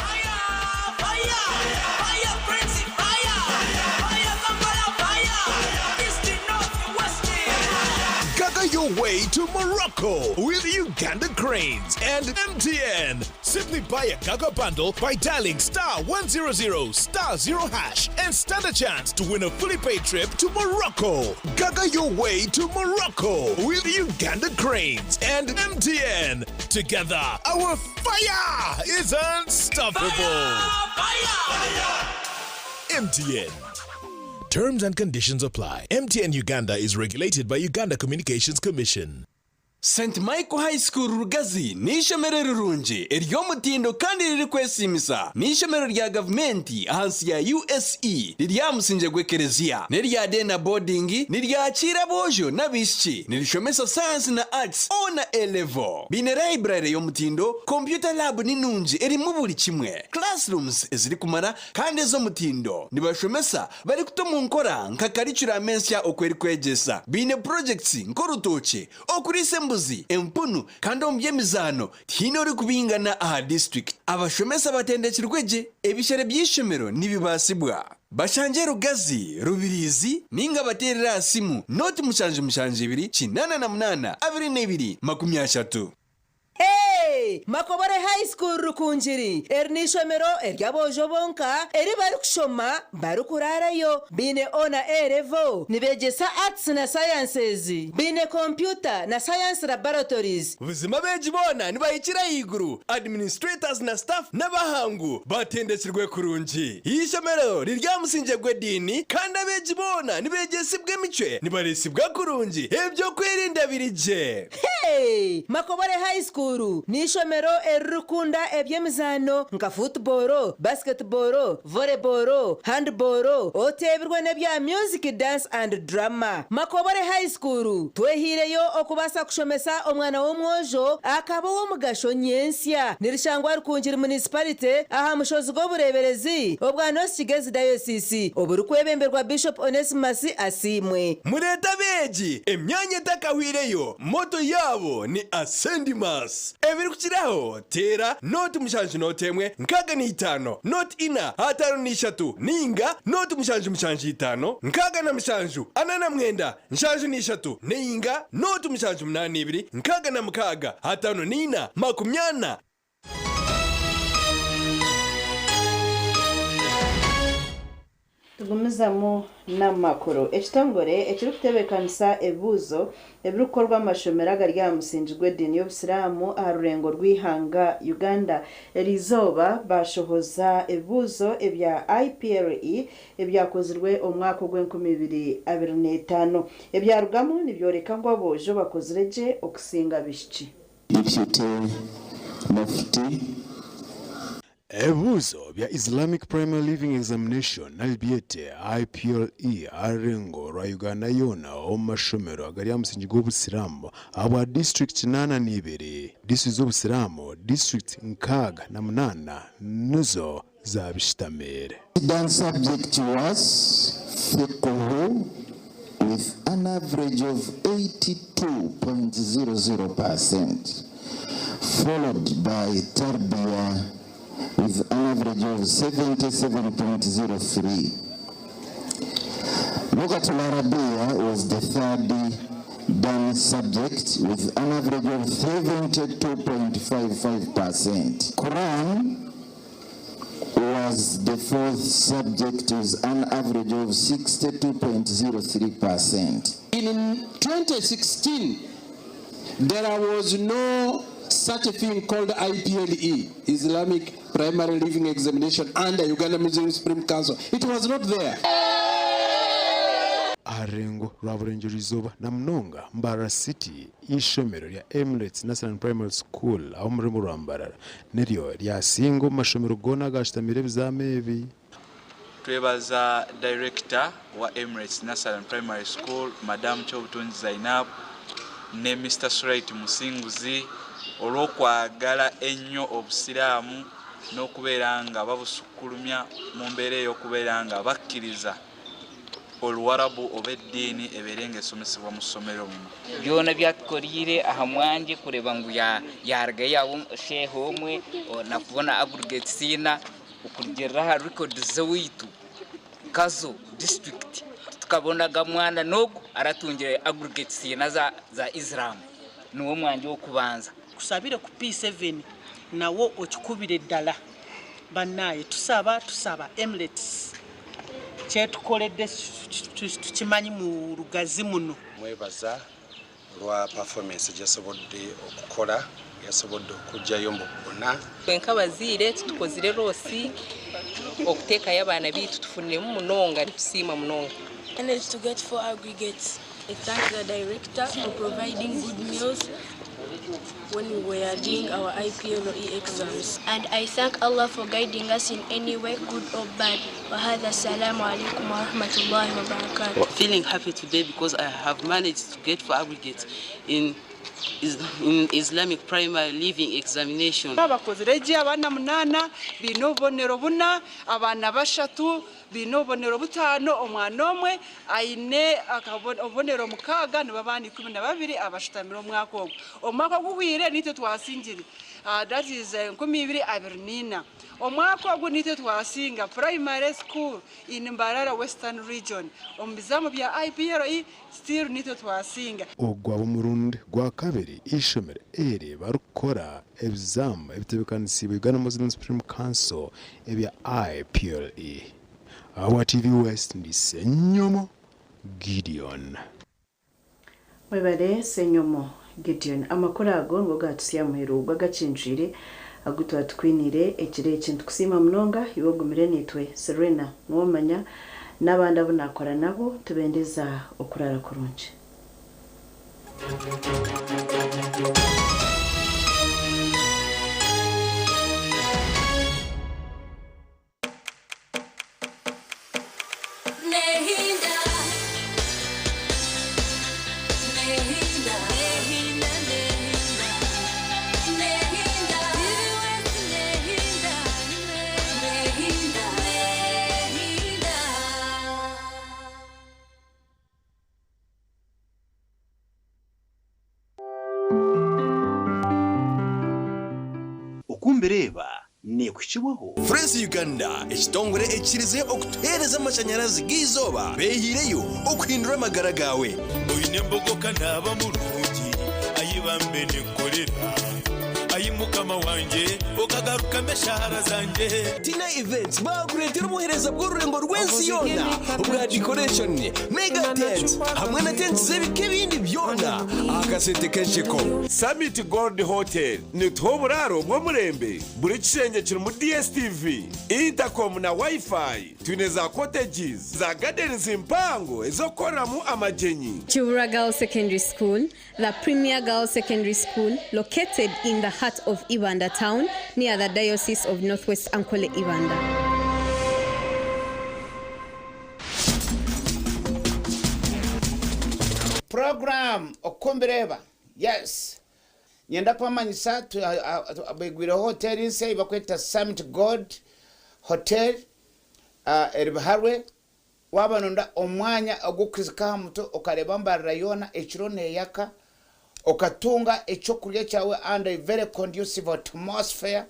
Gagayo way to Morocco with Uganda Cranes and MTN. Simply buy a Gaga bundle by dialing star 100 star 0 hash and stand a chance to win a fully paid trip to Morocco. Gaga your way to Morocco with Uganda Cranes and MTN. Together, our fire is unstoppable. MTN. Terms and conditions apply. MTN Uganda is regulated by Uganda Communications Commission. St Michael High School Rugazi ni ishomero rirungi ery'omutindo kandi ririkwesiimisa. Ni ishomero rya gavumenti ahansi ya USE riri aha musingye gw'ekereziya n'erya day na boarding, niryakiira aboojo n'abaishiki, nirishomesa science na arts O na A level. Biine library y'omutindo, computer lab ni nungi erimu buri kimwe, classrooms ezirikumara kandi ez'omutindo. Nibashomesa barikuta omu nkora nka curriculum ensya oku erikwegyesa. Biine projects nk'orutookye, okuriisa embuzi, empunu kandi omu by'emizaano tihaine orikubingana aha district. Abashomesa batendekirwe gye, ebishere by'eishomero nibibaasibwa. Bashangye Rugazi, Rubirizi ninga bateerere aha simu noti 772 88 22 30. Hey! Makobore High School Rukungiri. Eri n'eishomero ery'aboojo bonka eri barikushoma barikuraarayo. Baine O na A level. Nibeegyesa Arts na Sciences. Baine kompyuta na Science Laboratories. Buzima abeegi boona nibahikira ahaiguru, administrators na staff n'abahangu batendekirwe kurungi. Eishomero riri aha musingye gw'ediini kandi abeegi boona nibeegyesibwa emicwe, nibareesibwa kurungi, eby'okwerinda biri gye. Hey! Makobore High School n'eishomero eririkukunda eby'emizaano nka football, basketball, volleyball, handball, oteebirwe n'ebya music, dance and drama. Makobore High School twehaireyo okubaasa kushomesa omwana w'omwojo akaba ow'omugasho nyentsya. Nirishangwa Rukungiri Municipality aha mushozi gw'obureeberezi obwa North Kigezi Diocese oburikwebemberwa Bishop Onesmus Asiimwe. Mureete abeegi, emyanya etakahweireyo, motto yaabo ni Ascendimus. Ebirikukiraho, teera 0 7 0 65 0 4 53 nainga 0 7 7 5 67 49 73 nainga 0 7 8 2 66 54 40. Tugumizamu n'amakuru. Ekitongore ekirikutebeekanisa ebibuuzo ebirikukorwa omu mashomero agari aha musingi gw'ediini y'obusiraamu aha rurengo rw'eihanga Uganda eriizooba baashohoza ebibuuzo ebya IPLE ebyakozirwe omu mwaka ogw'enkumi ibiri abiri n'etaano. Ebyarugamu nibyoreka ngu aboojo bakozire gye okusinga abaishiki. Deputy Mufti. Ebibuuzo bya Islamic Primary Leaving Examination nari byete IPLE aha rurengo rwa Uganda yoona omu mashomero agari aha musingi gw'obusiraamu ahabwa disiturikiti 82. Disiturikiti z'obusiraamu disiturikiti 68 nizo zaabishitamire. The subject was Fiqh with an average of 82.00%, followed by Tarbiyah with an average of 77.03. Lughatul Arabiya was the third done subject with an average of 72.55%. Quran was the fourth subject with an average of 62.03%. In 2016, there was no such a thing called IPLE, Islamic Primary Leaving Examination, under Uganda Muslim Supreme Council. It was not there. Aha rurengo rwa Burengyerwa Izooba na munonga Mbarara City, eishomero rya Emirates Nursery Primary School aho omu rurembo rwa Mbarara niryo ryasinga omu mashomero goona agashutamire ebizaamo ebi. Twebaza director wa Emirates Nursery and Primary School, Madam Kyobutungi Zainab ne Mr Surait Musinguzi olw'okwagala ennyo obusiraamu n'okubeera nga babusukkulumya mu mbeera ey'okubeera nga bakkiriza oluwarabu oba eddiini ebeere ng'esomesebwa mu ssomero muno. Byona byatukoriire aha mwangye kureeba ngu yaruga yaaba shehe omwe nakubona aggregate siina okurugiirira aha records z'owaitu Kazo district. Tukabonaga mwana n'ogu aratungire aggregates na za, za Islam niwe mwangye w'okubanza. Kusabire ku P7 nawo okikubire ddala bannaaye tusaba tusaba Emirates kyetukoledde tukimanyi mu Lugazi muno. Mwebaza olwa performance gyasobodde okukola yasobodde okugyayo mbu bonna. Twe nk'abazaire titukozire loss okuteekayo abaana baitu tufuniremu munonga nitusiima munonga. Managed to get 4 aggregates. I thank the director for providing good meals when we were doing our IPLE exams. And I thank Allah for guiding us in any way, good or bad. Wa hadha, assalamu alaikum wa rahmatullahi wa barakatuh. Feeling happy today because I have managed to get 4 aggregates in Islamic primary leaving examination. Abakozire gye abaana 8 biine obubonero 4, abaana 3 biine obubonero 5, omwana omwe aine obubonero 6, nibo abaana 12 abashutamire omwaka ogu. Omwaka oguhwire nitwe twasingire, that is 2024. Omwaka ogu nitwe twasinga primary school in Mbarara Western Region. Omu bizamu bya IPLE still nitwe twasinga. Ogwaba omurundi gwa kabiri ishomero eri barikukora ebizamu ebitebeekanisiibwe Uganda Muslim Supreme Council ebya IPLE. Awa TV West ndi Ssenyomo Gideon. Mwebare Ssenyomo Gideon. Amakuru ago nigo gatutsya muheru gw'agakincwire agu twatukwiniire ekiro eki. Nitukusiima munonga iwe ogumire naitwe. Serena Niwomanya n'abandi abu naakora nabo tubendeza okuraara kurungi. Nehinda, nehinda, nehinda, nehinda, nehinda, nehinda, nehinda. Okumbireeba neekuhikibwaho. Fresh Uganda ekitongore ekikirize okutuheereza amashanyarazi g'eizooba beehiireyo okuhindura amagara gaawe. Oine embogoka naaba murungi ayibambe nenkorera ayi mukama wangye okagarukamu eshahara zangye. Tina Events bakureetera obuheereza bw'orurengo rw'ensi yoona obwa decoration, mega tent hamwe na tents z'ebika ebindi byona aha kasente k'ensheko. Summit Gold Hotel nituha oburaaro bw'omurembe, buri kishengye kirimu DSTV, intercom na Wi-Fi. Twine za cottages za gardens mpango ez'okukoreramu amagyenyi. Kiwura Girls Secondary School, the premier girls secondary school located in the heart of Ibanda town near the Diocese of Northwest Ankole Ibanda. Program Okumbireeba. Yes, nyenda kubamanyisa baigwireho hoteli nsya ei bakweta Summit Gold Hotel eri Biharwe. Waaba noyenda omwanya ogw'okuhika aha mutwe okareeba Mbarara yoona ekiro neeyaka, okatunga ekyokurya kyawe under a very conducive atmosphere,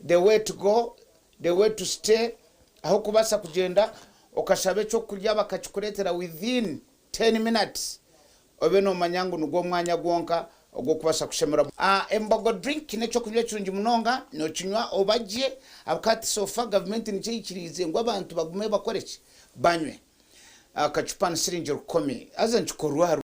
the way to go, the way to stay, ahu okubaasa kugyenda okashaba ekyokurya bakakikureetera within 10 minutes, obe nomanya ngu nigwo omwanya gwonka ogw'okubaasa kushemera. Embogo drink n'ekyokurya kirungi munonga, nokinywa obagye abukati. So far gavumenti nikyo eyikiriize ngu abantu bagume bakoreki, banywe. Akacupa ni siringi 1,000 haza nikikorwa.